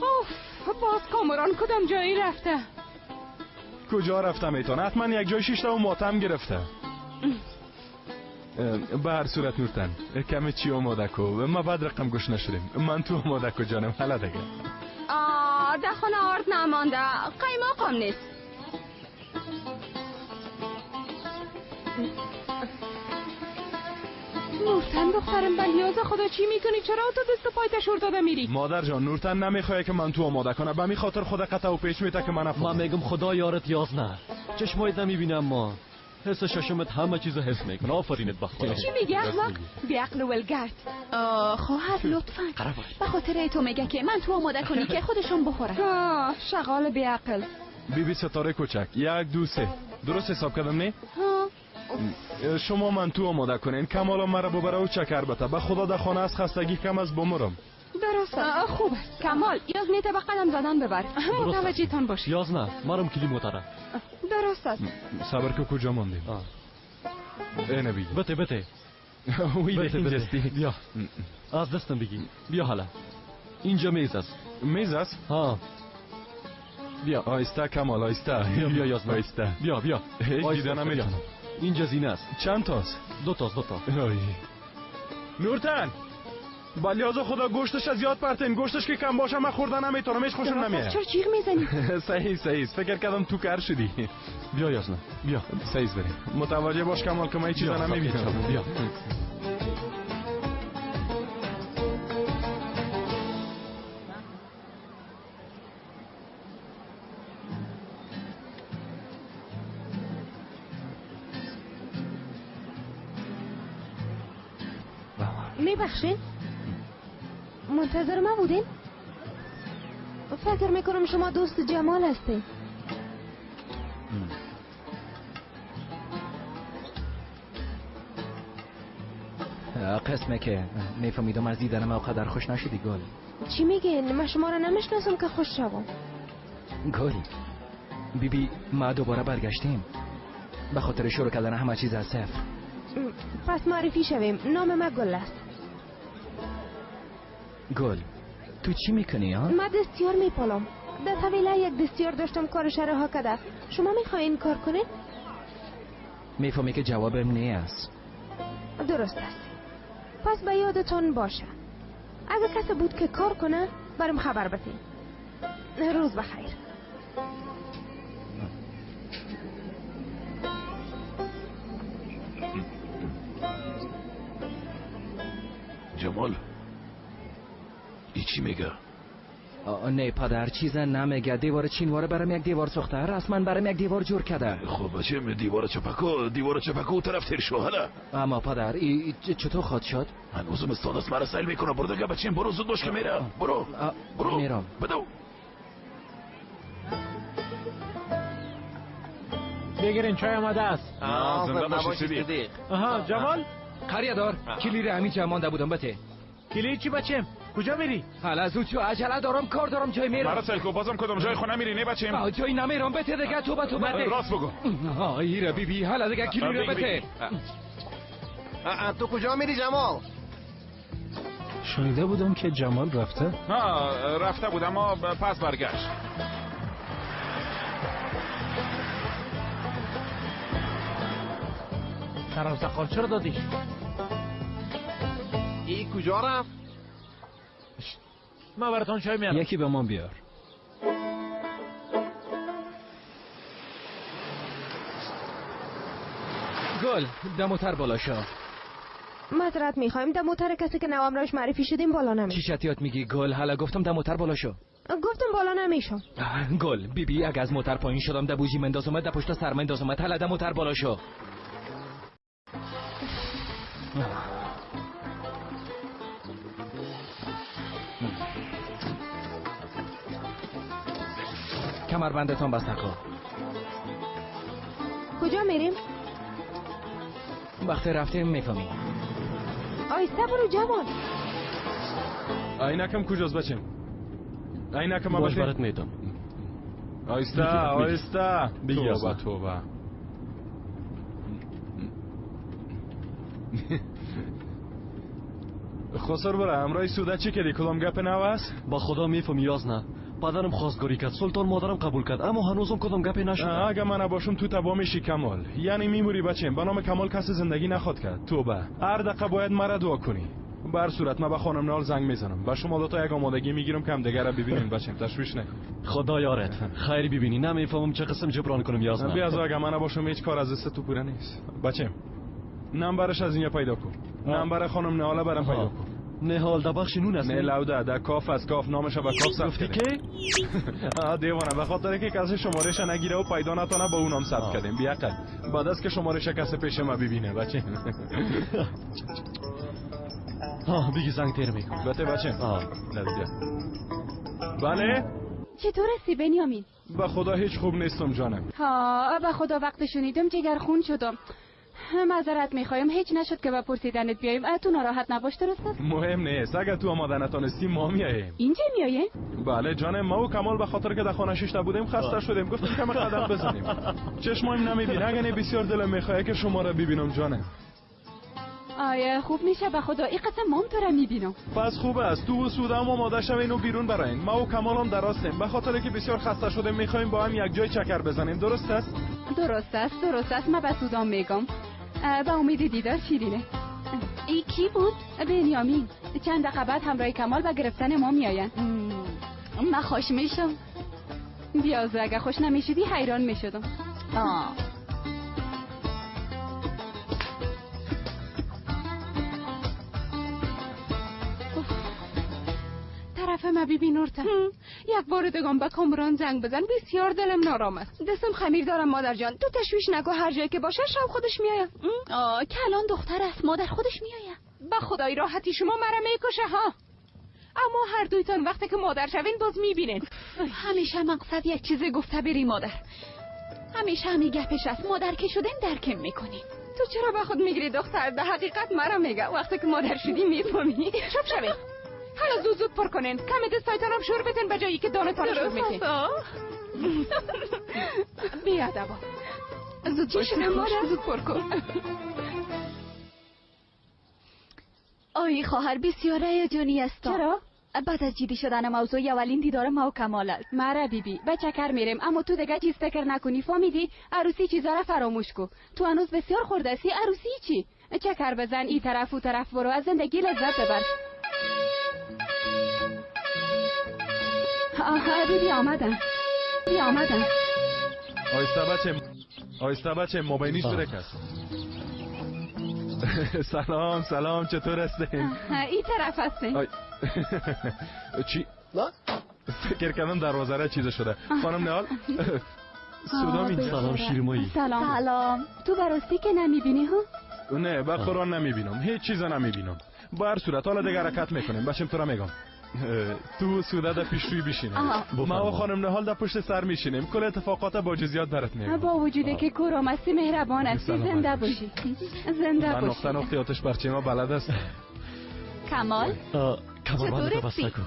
اوف، باز کامران کدام جایی رفته؟ کجا رفته میتونه؟ حتما یک جای شیشته و ماتم گرفته. به هر صورت نورتن کمی چی آماده کو، ما بعد رقم گوش نشدیم. من تو آماده کو جانم. حالا دیگه در خانه آرد نمانده، قیماقم نیست. نورتن دخترم، بلیاز خدا چی میکنی؟ چرا تو دست و پای تشور داده میری؟ مادر جان نورتن نمیخواد که من تو آماده کنه، به می خاطر خدا قطع و پیش میته که من افهم. من میگم خدا یارت یازنه، چشمایت نمیبینم، ما حس ششمت همه چیزو حس میکنه. آفرینت به خدا. چی میگی احمق؟ بی عقل و ولگرد. خواهر لطفا به خاطر تو میگه که من تو آماده کنی که خودشون بخورن. شغال بی عقل. بی بی ستاره کوچک، 1 2 3 درست حساب کردم نه؟ شما من تو آماده کنین، کمالا مرا ببره و چکر بته. به خدا در خانه از خستگی کم از بمرم. درست خوب است. کمال یاز نیته به قدم زدن ببر. متوجهتان باش. یاز نه، مرم کلی موتره. درست است. صبر که کجا ماندیم؟ اینه بگی. بته بته. بته بته. بیا از دستم بگی. بیا حالا اینجا میز است. میز است؟ ها بیا. آیسته کمال آیسته. بیا یاز آیسته. بیا بیا. هیچ دیده نمیتونم. اینجا زینه است. چند تاست؟ دو تاست. دو تا. نورتن بلیاز خدا گوشتش از یاد پرتین، گوشتش که کم باشه من خوردن نمیتونم، هیچ خوشم نمیاد. چرا جیغ میزنی؟ صحیح صحیح، فکر کردم تو کر شدی. بیا یاسنا بیا. صحیح بریم. متوجه باش کمال که من هیچ چیزا نمیبینم. بیا. میبخشین؟ منتظر ما بودین؟ فکر میکنم شما دوست جمال هستین. قسمه که میفهمیدم از دیدن ما قدر خوش نشدی گل. چی میگین؟ من شما را نمیشناسم که خوش شوم. گل بی بی ما دوباره برگشتیم به خاطر شروع کردن همه چیز از صفر. پس معرفی شویم. نام ما گل است. گل تو چی میکنی ها؟ من دستیار میپالم. در طویله یک دستیار داشتم کارش رها کرده. شما میخواین کار کنین؟ میفهمی که جوابم نه است. درست است. پس به یادتون باشه اگه کسی بود که کار کنه برام خبر بدین. روز بخیر. جمال ای چی میگه؟ نه پدر چیز نمیگه. دیوار چینواره برام یک دیوار ساخته، رسما برام یک دیوار جور کرده. خب بچه دیوار چپکو، دیوار چپکو طرف تیر شو حالا. اما پدر ای چطور خواهد شد؟ هنوزم استاد است مرا سیل میکنه. برو دیگه بچه، برو زود باش که میره. برو برو میرم. بدو بگیرین چای آماده است. زنده باشی صدیق. آها جمال قریه دار کلی را همین جا مانده بودم. بته کلی چی بچم؟ کجا میری؟ حالا زود شو، عجله دارم، کار دارم، جای میرم. مرا سلکو بازم کدام جای خونه میری؟ نه بچم جای نمیرم. بته دیگه، تو بته. راست بگو. ایره بی بی حالا دیگه کلی را بته. تو کجا میری جمال؟ شنیده بودم که جمال رفته. نه رفته بود اما پس برگشت. سرم سقال چرا دادیش؟ ای کجا رفت؟ من براتون چای میارم. یکی به ما بیار. گل دموتر بالا شو. معذرت میخوایم، دموتر کسی که نوامراش معرفی شدیم بالا نمیشه. چی شتیات میگی گل؟ حالا گفتم دموتر بالا شو. گفتم بالا نمیشم. گل بی بی اگه از موتر پایین شدم دبوجی مندازم، د پشت سر مندازم. حالا دموتر بالا شو. کمربندتان بسته کن. کجا میریم؟ وقتی رفتیم میفهمی. آیسته برو جوان. عینکم کجاست بچم؟ عینکم باش برات میدم. آیسته آیسته. توبه توبه. خسر برا همراه سوده چی کردی؟ کدام گپ نو است؟ با خدا میفهمی یاز نه. پدرم خواستگاری کرد، سلطان مادرم قبول کرد، اما هنوزم کدام گپی نشد. اگه من نباشم تو تبا میشی کمال. یعنی میموری بچم. به نام کمال کسی زندگی نخواد کرد. توبه. هر دقیقه باید مرا دعا کنی. بر صورت من به خانم نال زنگ میزنم. با شما دو تا یک آمادگی میگیرم که هم دیگه را ببینیم بچم. تشویش نکن. خدا یارت. خیر ببینی. نمیفهمم چه قسم جبران کنم یاز نه. بیا اگه من نباشم هیچ کار از دست تو پوره نیست. بچم نمبرش از اینجا پیدا کن. نمبر خانم نهاله برام پیدا کن. نهال در بخش نون است. نه لوده در کاف از کاف نامش به کاف ثبت گفتی که دیوانه، به خاطر که کسی شمارش نگیره و پیدا نتونه با اون نام ثبت کردیم. بی عقل بعد از که شمارش کسی پیش ما ببینه بچه. ها بگی زنگ تیر میکنه. بته بچه. بله چطور هستی بنیامین؟ به خدا هیچ خوب نیستم جانم. ها به خدا وقت شنیدم جگر خون شدم. معذرت میخوایم هیچ نشد که به پرسیدنت بیایم. تو ناراحت نباش درست است؟ مهم نیست، اگه تو آماده نتونستی ما میاییم. اینجا میاییم؟ بله جانم، ما و کمال به خاطر که در خانه شیشته بودیم خسته شدیم، گفتیم کم قدم بزنیم. چشمایم نمیبینه، اگه نه بسیار دلم میخواد که شما را ببینم جانم. آیا خوب میشه به خدا این قسم مام تو را میبینم. پس خوب است، تو و سودم آماده شوین و بیرون براین. ما و کمالم درستیم، به خاطر که بسیار خسته شدیم میخوایم با هم یک جای چکر بزنیم. درست است؟ درست است، درست است. من به سودام میگم. به امید دیدار شیرینه. ای کی بود؟ بنیامین. چند دقیقه بعد همراه کمال به گرفتن ما میآیند. من خوش میشم. بیازو اگه خوش نمیشدی حیران میشدم. طرف ما بیبی نورتن یک بار دگم به کامران زنگ بزن، بسیار دلم نارام است. دستم خمیر دارم مادر جان، تو تشویش نکن، هر جایی که باشه شب خودش میآید. کلان دختر است مادر، خودش میآید. به خدای راحتی شما مرا میکشه ها. اما هر دویتان وقتی که مادر شوین باز میبینین. همیشه مقصد یک چیز گفته بری مادر، همیشه همی گپش است. مادر که شدین درکم میکنین. تو چرا به خود میگیری دختر؟ به حقیقت مرا میگه وقتی که مادر شدی میفهمی. شب شوین حالا زود زود پر کنین، کمی دستایتان هم شور بتن به جایی که دانتان شور میتین. بیادبا زود باش مادر، زود پر کن. آی خواهر بسیار هیجانی است. چرا؟ بعد از جدی شدن موضوع اولین دیدار ما و کمال است. مرا بیبی به چکر میریم، اما تو دیگه چیز فکر نکنی فهمیدی؟ عروسی چیزا را فراموش کو. تو هنوز بسیار خرد هستی. عروسی چی؟ چکر بزن این طرف و طرف برو، از زندگی لذت ببر. آها بیبی آمدم، بی آمدم. آیسته بچه، آیسته بچه، مبینیش برک است. سلام سلام، چطور هستین؟ این طرف هستین. چی؟ فکر کردم دروازه را چیزه شده. خانم نهال سودام اینجا. سلام شیرمایی. سلام سلام. تو براستی که نمیبینی ها؟ نه به قرآن نمیبینم، هیچ چیز نمیبینم. به هر صورت حالا دیگه حرکت میکنیم. بچم تو را میگم تو سوده در پیش روی بشینیم، ما و خانم نهال در پشت سر میشینیم. کل اتفاقات با جزئیات برات میگم. با وجودی که کورم هستی مهربان هستی. زنده باشی، زنده باشی. من نقطه نقطه آتش برچه ما بلد است. کمال کمال بسته کن.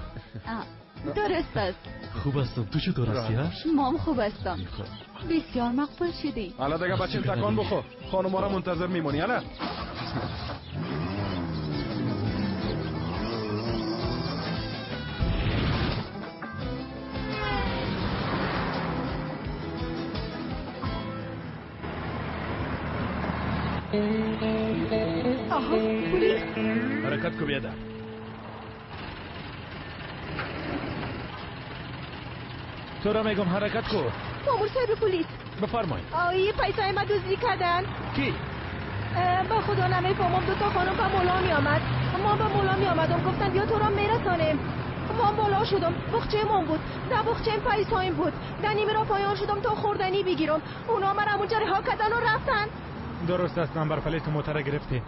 درست است. خوب هستم، تو چطور هستی؟ مام خوب هستم، بسیار مقبول شدی. حالا دیگه بچیم تکان بخور، خانم را منتظر میمونی. حالا آها پلیس. حرکت کو بیادر. تو را میگم حرکت کو. مامور صاحب پلیس. بفرمایید. آیه پیسای ما دزدی کردن. کی؟ با خدا نمیفهمم. دو تا خانم به مولا می آمد. ما به مولا می آمدم، گفتن بیا تو را میرسانیم. ما بالا شدم، بخچه من بود، در بخچه پیسایم بود. در نیمه را پایان شدم تا خوردنی بگیرم. اونا مرا اونجا رها کردن و رفتن. درست است. نمبر پلیت موتر گرفتی؟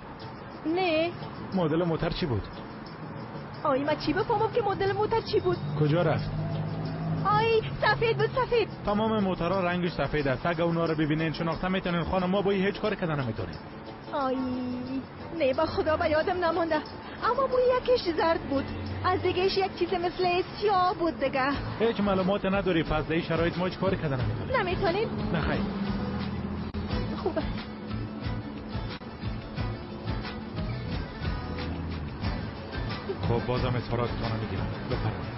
نه. مدل موتر چی بود؟ آی ما چی بفهمم که مدل موتر چی بود؟ کجا رفت؟ آی سفید بود، سفید. تمام موترها رنگش سفید است. اگه اونا رو ببینین شناخته میتونین. خانم ما با هیچ کاری کردن نمیتونیم. آی نه با خدا با یادم نمونده، اما بوی یکیش زرد بود، از دیگهش یک چیز مثل سیاه بود دیگه. هیچ معلومات نداری. پس در این شرایط ما هیچ کاری کردن نمیتونیم. نمیتونیم؟ نه خیر. خوبه. خب بازم اظهاراتتان رو میگیرم. بفرمایید.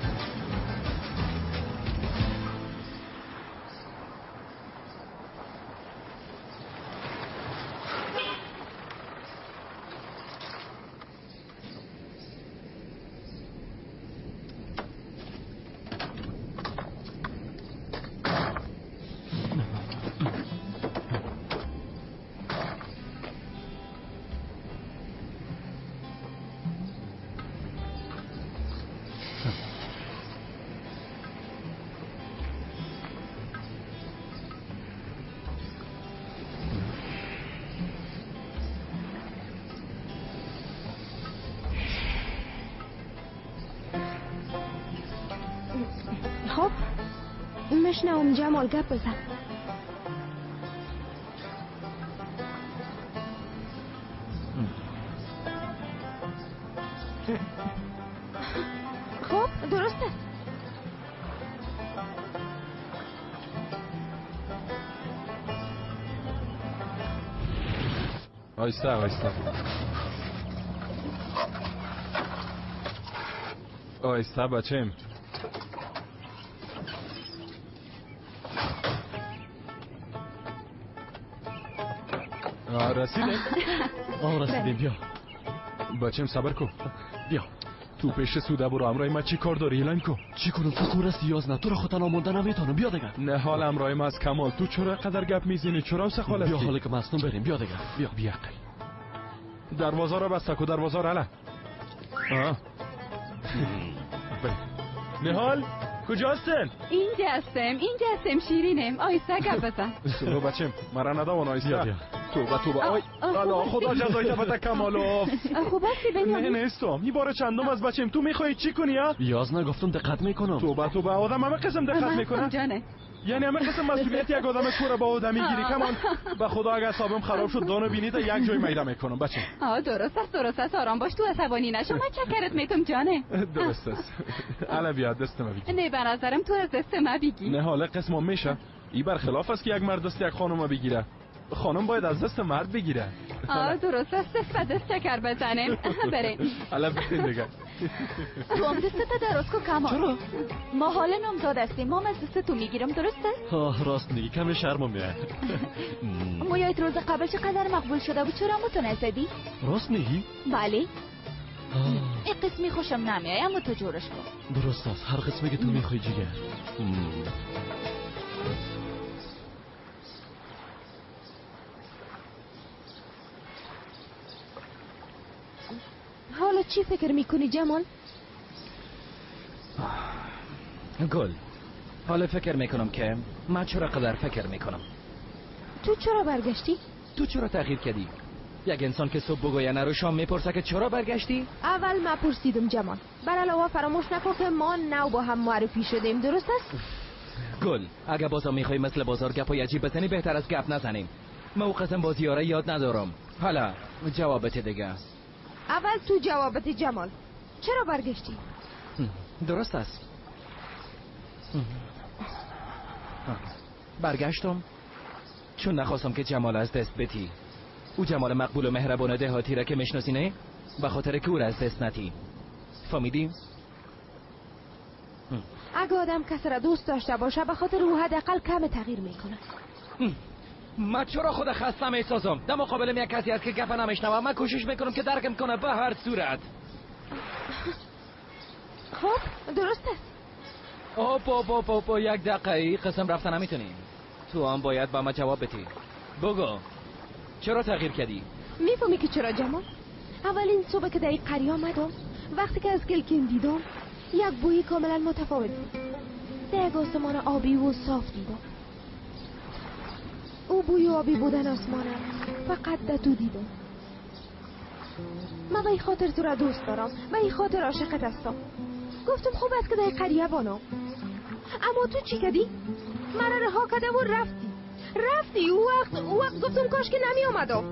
خب مشنوم جمال، گپ بزن. خب درست است. آیسته آیسته آیسته بچم. رسیدیم. رسیدیم. بیا بچم صبر کن. بیا تو پیش سوده برو. امرای ما چی کار داری؟ اعلان کو. چی کنم؟ تو کور هستی یازنه. تو را خودت آمونده نمیتونم. بیا دیگه. نه حال امرای ما از کمال. تو چرا قدر گپ میزنی؟ چرا سخال هستی؟ بیا حالا که مستم بریم. بیا دیگه. بیا. بیا عقل. دروازه را بسته کو. دروازه را علا. نهال کجا هستن؟ اینجا هستم، اینجا هستم شیرینم. آیسته گپ بزن. سلو بچم مرا ندوان. آیسته. توبه توبه. آی الله خدا جزای بده کمالوف. خوب هستی بنیامین؟ نه نیستم. این بار چندم از بچم. تو میخوای چی کنی؟ یازنه گفتم دقت میکنم. توبه توبه. آدم همه قسم دقت میکنه. یعنی همه قسم مسئولیت یک آدم کوره با آدم میگیری کمال. به خدا اگه حسابم خراب شد دانو بینید یک جای میده میکنم بچه. درست است درست است. آرام باش، تو عصبانی نشو. من چکرت میتم جانه. درست است. الا بیا دست ما بگی. نه به نظرم تو از دست ما بگی. نه حالا قسم میشه. ای برخلاف است که یک مرد دست یک خانم بگیره. خانم باید از دست مرد بگیره. درست است. دست به دست چکر بزنیم. بریم. الا بریم دیگه. تو هم دستت درست کو کمال. چرا؟ ما حال نامزاد هستیم. ما از دست تو میگیرم. درست است؟ راست میگی. کم شرمم میاد. مویات روز قبل چقدر مقبول شده بود، چرا مو تو نزدی؟ راست میگی؟ بله. این قسمی خوشم نمیاد، اما تو جورش کن. درست است. هر قسمی که تو میخوای جیگر. حالا چی فکر میکنی جمال؟ گل، حالا فکر میکنم که من چرا قدر فکر میکنم. تو چرا برگشتی؟ تو چرا تغییر کردی؟ یک انسان که صبح بگویه نرو شام میپرسه که چرا برگشتی؟ اول ما پرسیدم جمال. بر علاوه فراموش نکن که ما نو با هم معرفی شدیم. درست است؟ گل، اگه بازم میخوای مثل بازار گپای عجیب بزنی بهتر از گپ نزنیم. من او قسم بازیاره یاد ندارم. حالا جوابت دیگه. اول تو جوابت جمال. چرا برگشتی؟ درست است. برگشتم چون نخواستم که جمال از دست بتی. او جمال مقبول و مهربان دهاتی را که میشناسی نه؟ به خاطر که او را از دست نتی. فهمیدی؟ اگه آدم کسی را دوست داشته باشه به خاطر او حداقل کم تغییر میکنه. من چرا خود خسته میسازم؟ در مقابل یک کسی هست که گپ نمیشنوم. من کوشش میکنم که درکم کنه به هر صورت. خب درست است. اوپ یک دقیقه قسم رفتن نمیتونی. تو هم باید با ما جواب بدی. بگو چرا تغییر کردی؟ میفهمی که چرا جمال؟ اولین صبح که در این قریه آمدم، وقتی که از گلکین دیدم یک بوی کاملا متفاوت بود. در یک آسمان آبی و صاف دیدم. او بوی آبی بودن آسمانم فقط در تو دیدم. من به این خاطر تو را دوست دارم، به این خاطر عاشقت هستم. گفتم خوب است که در قریه بانم، اما تو چی کردی؟ مرا رها کرده و رفتی. او وقت گفتم کاش که نمی آمدم.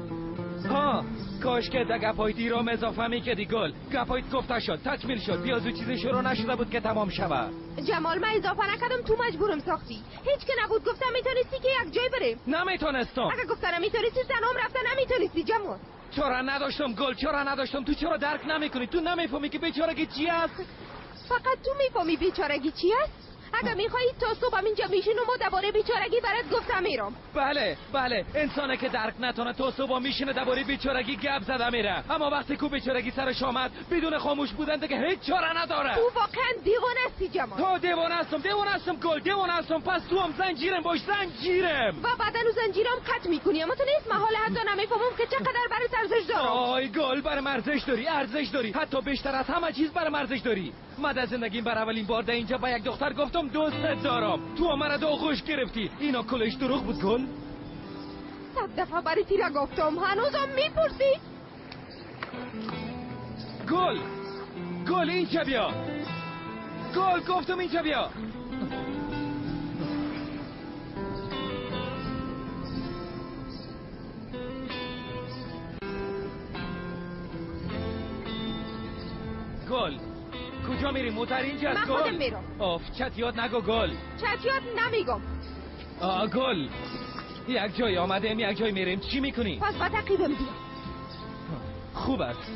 ها کاش که در گپای دیرام اضافه میکردی گل. گپایت گفته شد، تکمیل شد. بیازو چیزی شروع نشده بود که تمام شود. جمال من اضافه نکردم، تو مجبورم ساختی. هیچ که نبود. گفتم میتونستی که یک جای بریم. نمیتونستم. اگه گفتم نمیتونستی تنام رفته نمیتونستی جمال. چرا نداشتم گل، چرا نداشتم؟ تو چرا درک نمیکنی؟ تو نمیفهمی که بیچارگی چی است؟ فقط تو میفهمی بیچارگی چی است؟ اگه میخوایی تا صبح اینجا میشینم و درباره بیچارگی برات گفتم میرم. بله بله، انسانه که درک نتونه تا صبح میشینه درباره بیچارگی گپ زده میره، اما وقتی کو بیچارگی سرش آمد بدون خاموش بودن دیگه هیچ چاره نداره. تو واقعا دیوانه هستی جمال. تو دیوانه هستم، دیوانه هستم گل، دیوانه هستم. پس تو هم زنجیرم باش، زنجیرم. و بعدن اون زنجیرم قطع میکنی، اما تو نیست محال حتی نمیفهمم که چقدر برات ارزش دارم. آی گل، برام ارزش داری، ارزش داری، حتی بیشتر از همه چیز برام ارزش داری. من در زندگیم بر اولین بار در اینجا با یک دختر گفتم دوستت دارم، تو مرا دو آغوش گرفتی. اینا کلش دروغ بود گل. 100 دفعه برای تیره گفتم، هنوزم میپرسی؟ گل گل اینجا بیا. گل گفتم اینجا بیا. کجا میری؟ موتر اینجاست. من خودم میرم. آف چتیات نگو گل. چتیات نمیگم. آ گل، یک جای آمدیم یک جای میریم، چی میکنی؟ پس با تعقیبم بیا. خوب است،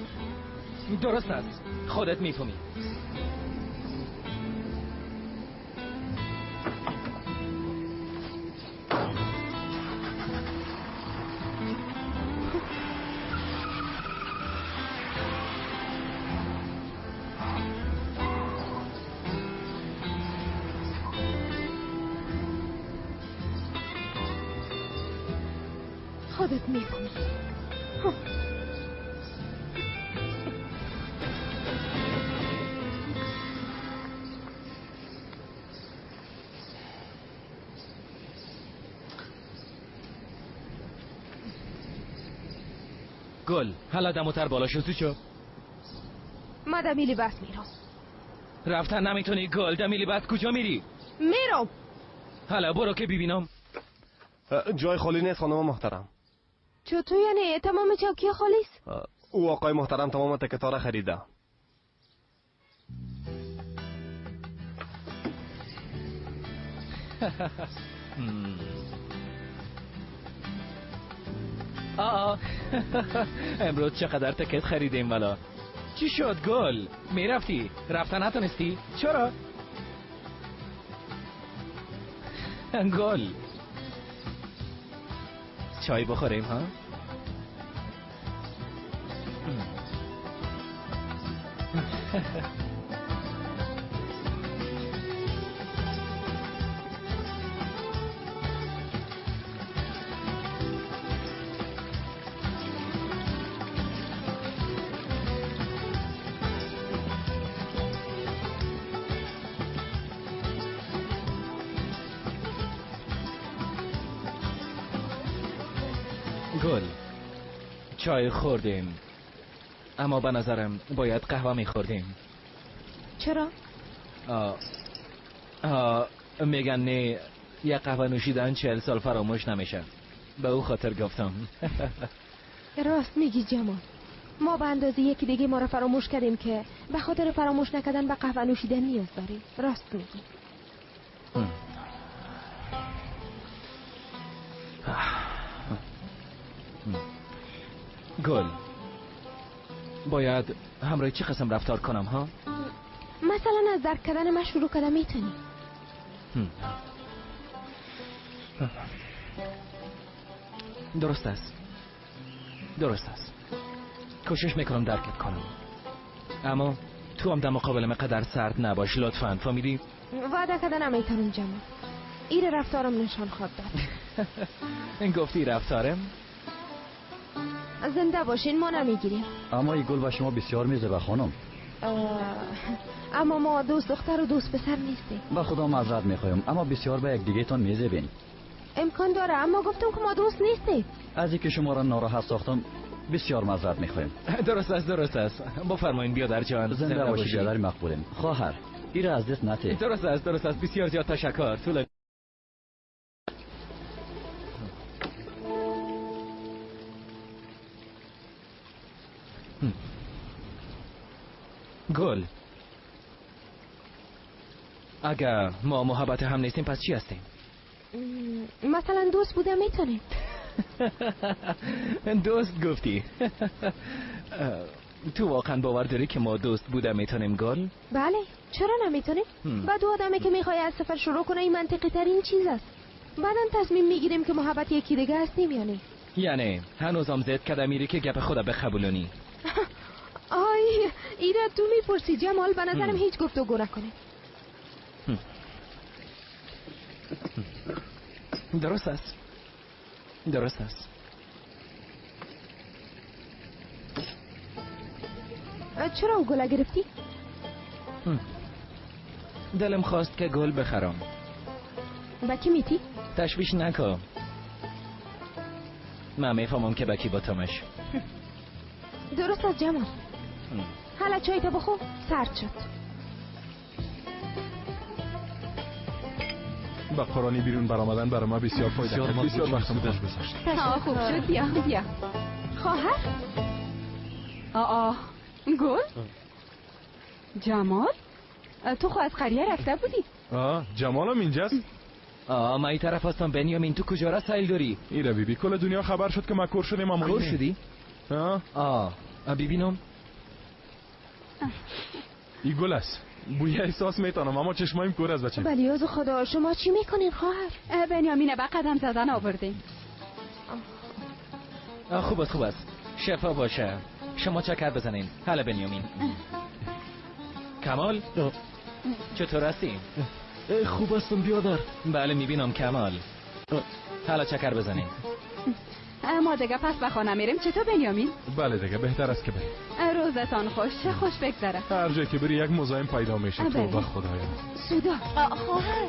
درست است، خودت میفهمی. خودت میفهمی. گل، حالا دموتر بالا شو. چو ما دمیلی بس میرم. رفتن نمیتونی گل، دمیلی بس کجا میری؟ میرم. حالا برو که ببینم. جای خالی نیست خانم محترم. چطور یعنی تمام چوکی خالی است؟ او آقای محترم تمام تکتا را خریده. آه امروز چقدر تکت خریدیم والا. چی شد گل؟ میرفتی؟ رفتن نتونستی؟ چرا؟ گل چای بخوریم ها؟ گل چای خوردیم، اما به نظرم باید قهوه میخوردیم. چرا؟ میگن نه، یک قهوه نوشیدن 40 سال فراموش نمیشه. به او خاطر گفتم. راست میگی جمال، ما به اندازه یکی دیگه ما را فراموش کردیم که به خاطر فراموش نکردن به قهوه نوشیدن نیاز داریم. راست میگی. گل باید همراه چه قسم رفتار کنم ها؟ مثلا از درک کردن من شروع کردم میتونی. درست است، درست است، کوشش میکنم درکت کنم، اما تو هم در مقابل من قدر سرد نباش لطفا، فهمیدی؟ وعده کردن نمیتونم جمال، ایر رفتارم نشان خواد داد. این گفتی رفتارم؟ زنده باشین ما نمیگیریم. اما این گل به شما بسیار میزبه خانم. اما ما دوست دختر و دوست پسر نیستیم. به خدا معذرت میخوایم، اما بسیار به یکدیگه تان میزبین. امکان داره، اما گفتم که ما دوست نیستیم. از اینکه شما را ناراحت ساختم بسیار معذرت میخوایم. درست است، درست است، بفرمایین بیادر جان. زنده باشی بیادر مقبولیم. خواهر ایره از دست نته. درست است، درست است، بسیار زیاد تشکر. طول گل، اگر ما محبت هم نیستیم پس چی هستیم؟ مثلا دوست بوده میتونیم. دوست گفتی. تو واقعا باور داری که ما دوست بوده میتونیم گل؟ بله، چرا نمیتونیم؟ بعد دو آدمی که میخوای از صفر شروع کنه این منطقی ترین چیز است. بعدا تصمیم میگیریم که محبت یکی دیگه هستیم یا نه. یعنی هنوزم زد کده میری که گپ خدا بخبولونی. آی ایره تو میپرسی جمال، به نظرم هیچ گفتگو نکنه. درست است، درست است. چرا او گل گرفتی؟ دلم خواست که گل بخرم. با کی میتی؟ تشویش نکن، من میفهمم که بکی با تامش. درست از جمال. حالا چای تا بخور، سرد شد. با قرآنی بیرون برآمدن برای ما بسیار فایده کرد. بسیار وقتم خوش گذشت. خوب شد. بیا بیا خواهر. آه گل، جمال، تو خو از قریه رفته بودی. جمالم اینجاست. من این طرف هستم بنیامین. تو کجا را سیل داری؟ ایره بیبی کل دنیا خبر شد که ما کور شدیم. اما کور شدی؟ ببینم ای گل است. بوی احساس میتونم اما چشمایم کور است بچه. بلیاز خدا شما چی میکنین خواهر؟ بنیامین به قدم زدن آوردیم. خوب است خوب است، شفا باشه. شما چکر بزنین. هلا بنیامین. کمال چطور هستی؟ خوب هستم بیادر. بله میبینم کمال. حالا چکر بزنین. ما دیگه پس به خانه میریم. چطور بنیامین؟ بله دیگه بهتر است که بریم. روزتان خوش. چه خوش بگذره. هر جای که بری یک مزاحم پیدا میشه. توبه خدایا. سودا خواهر.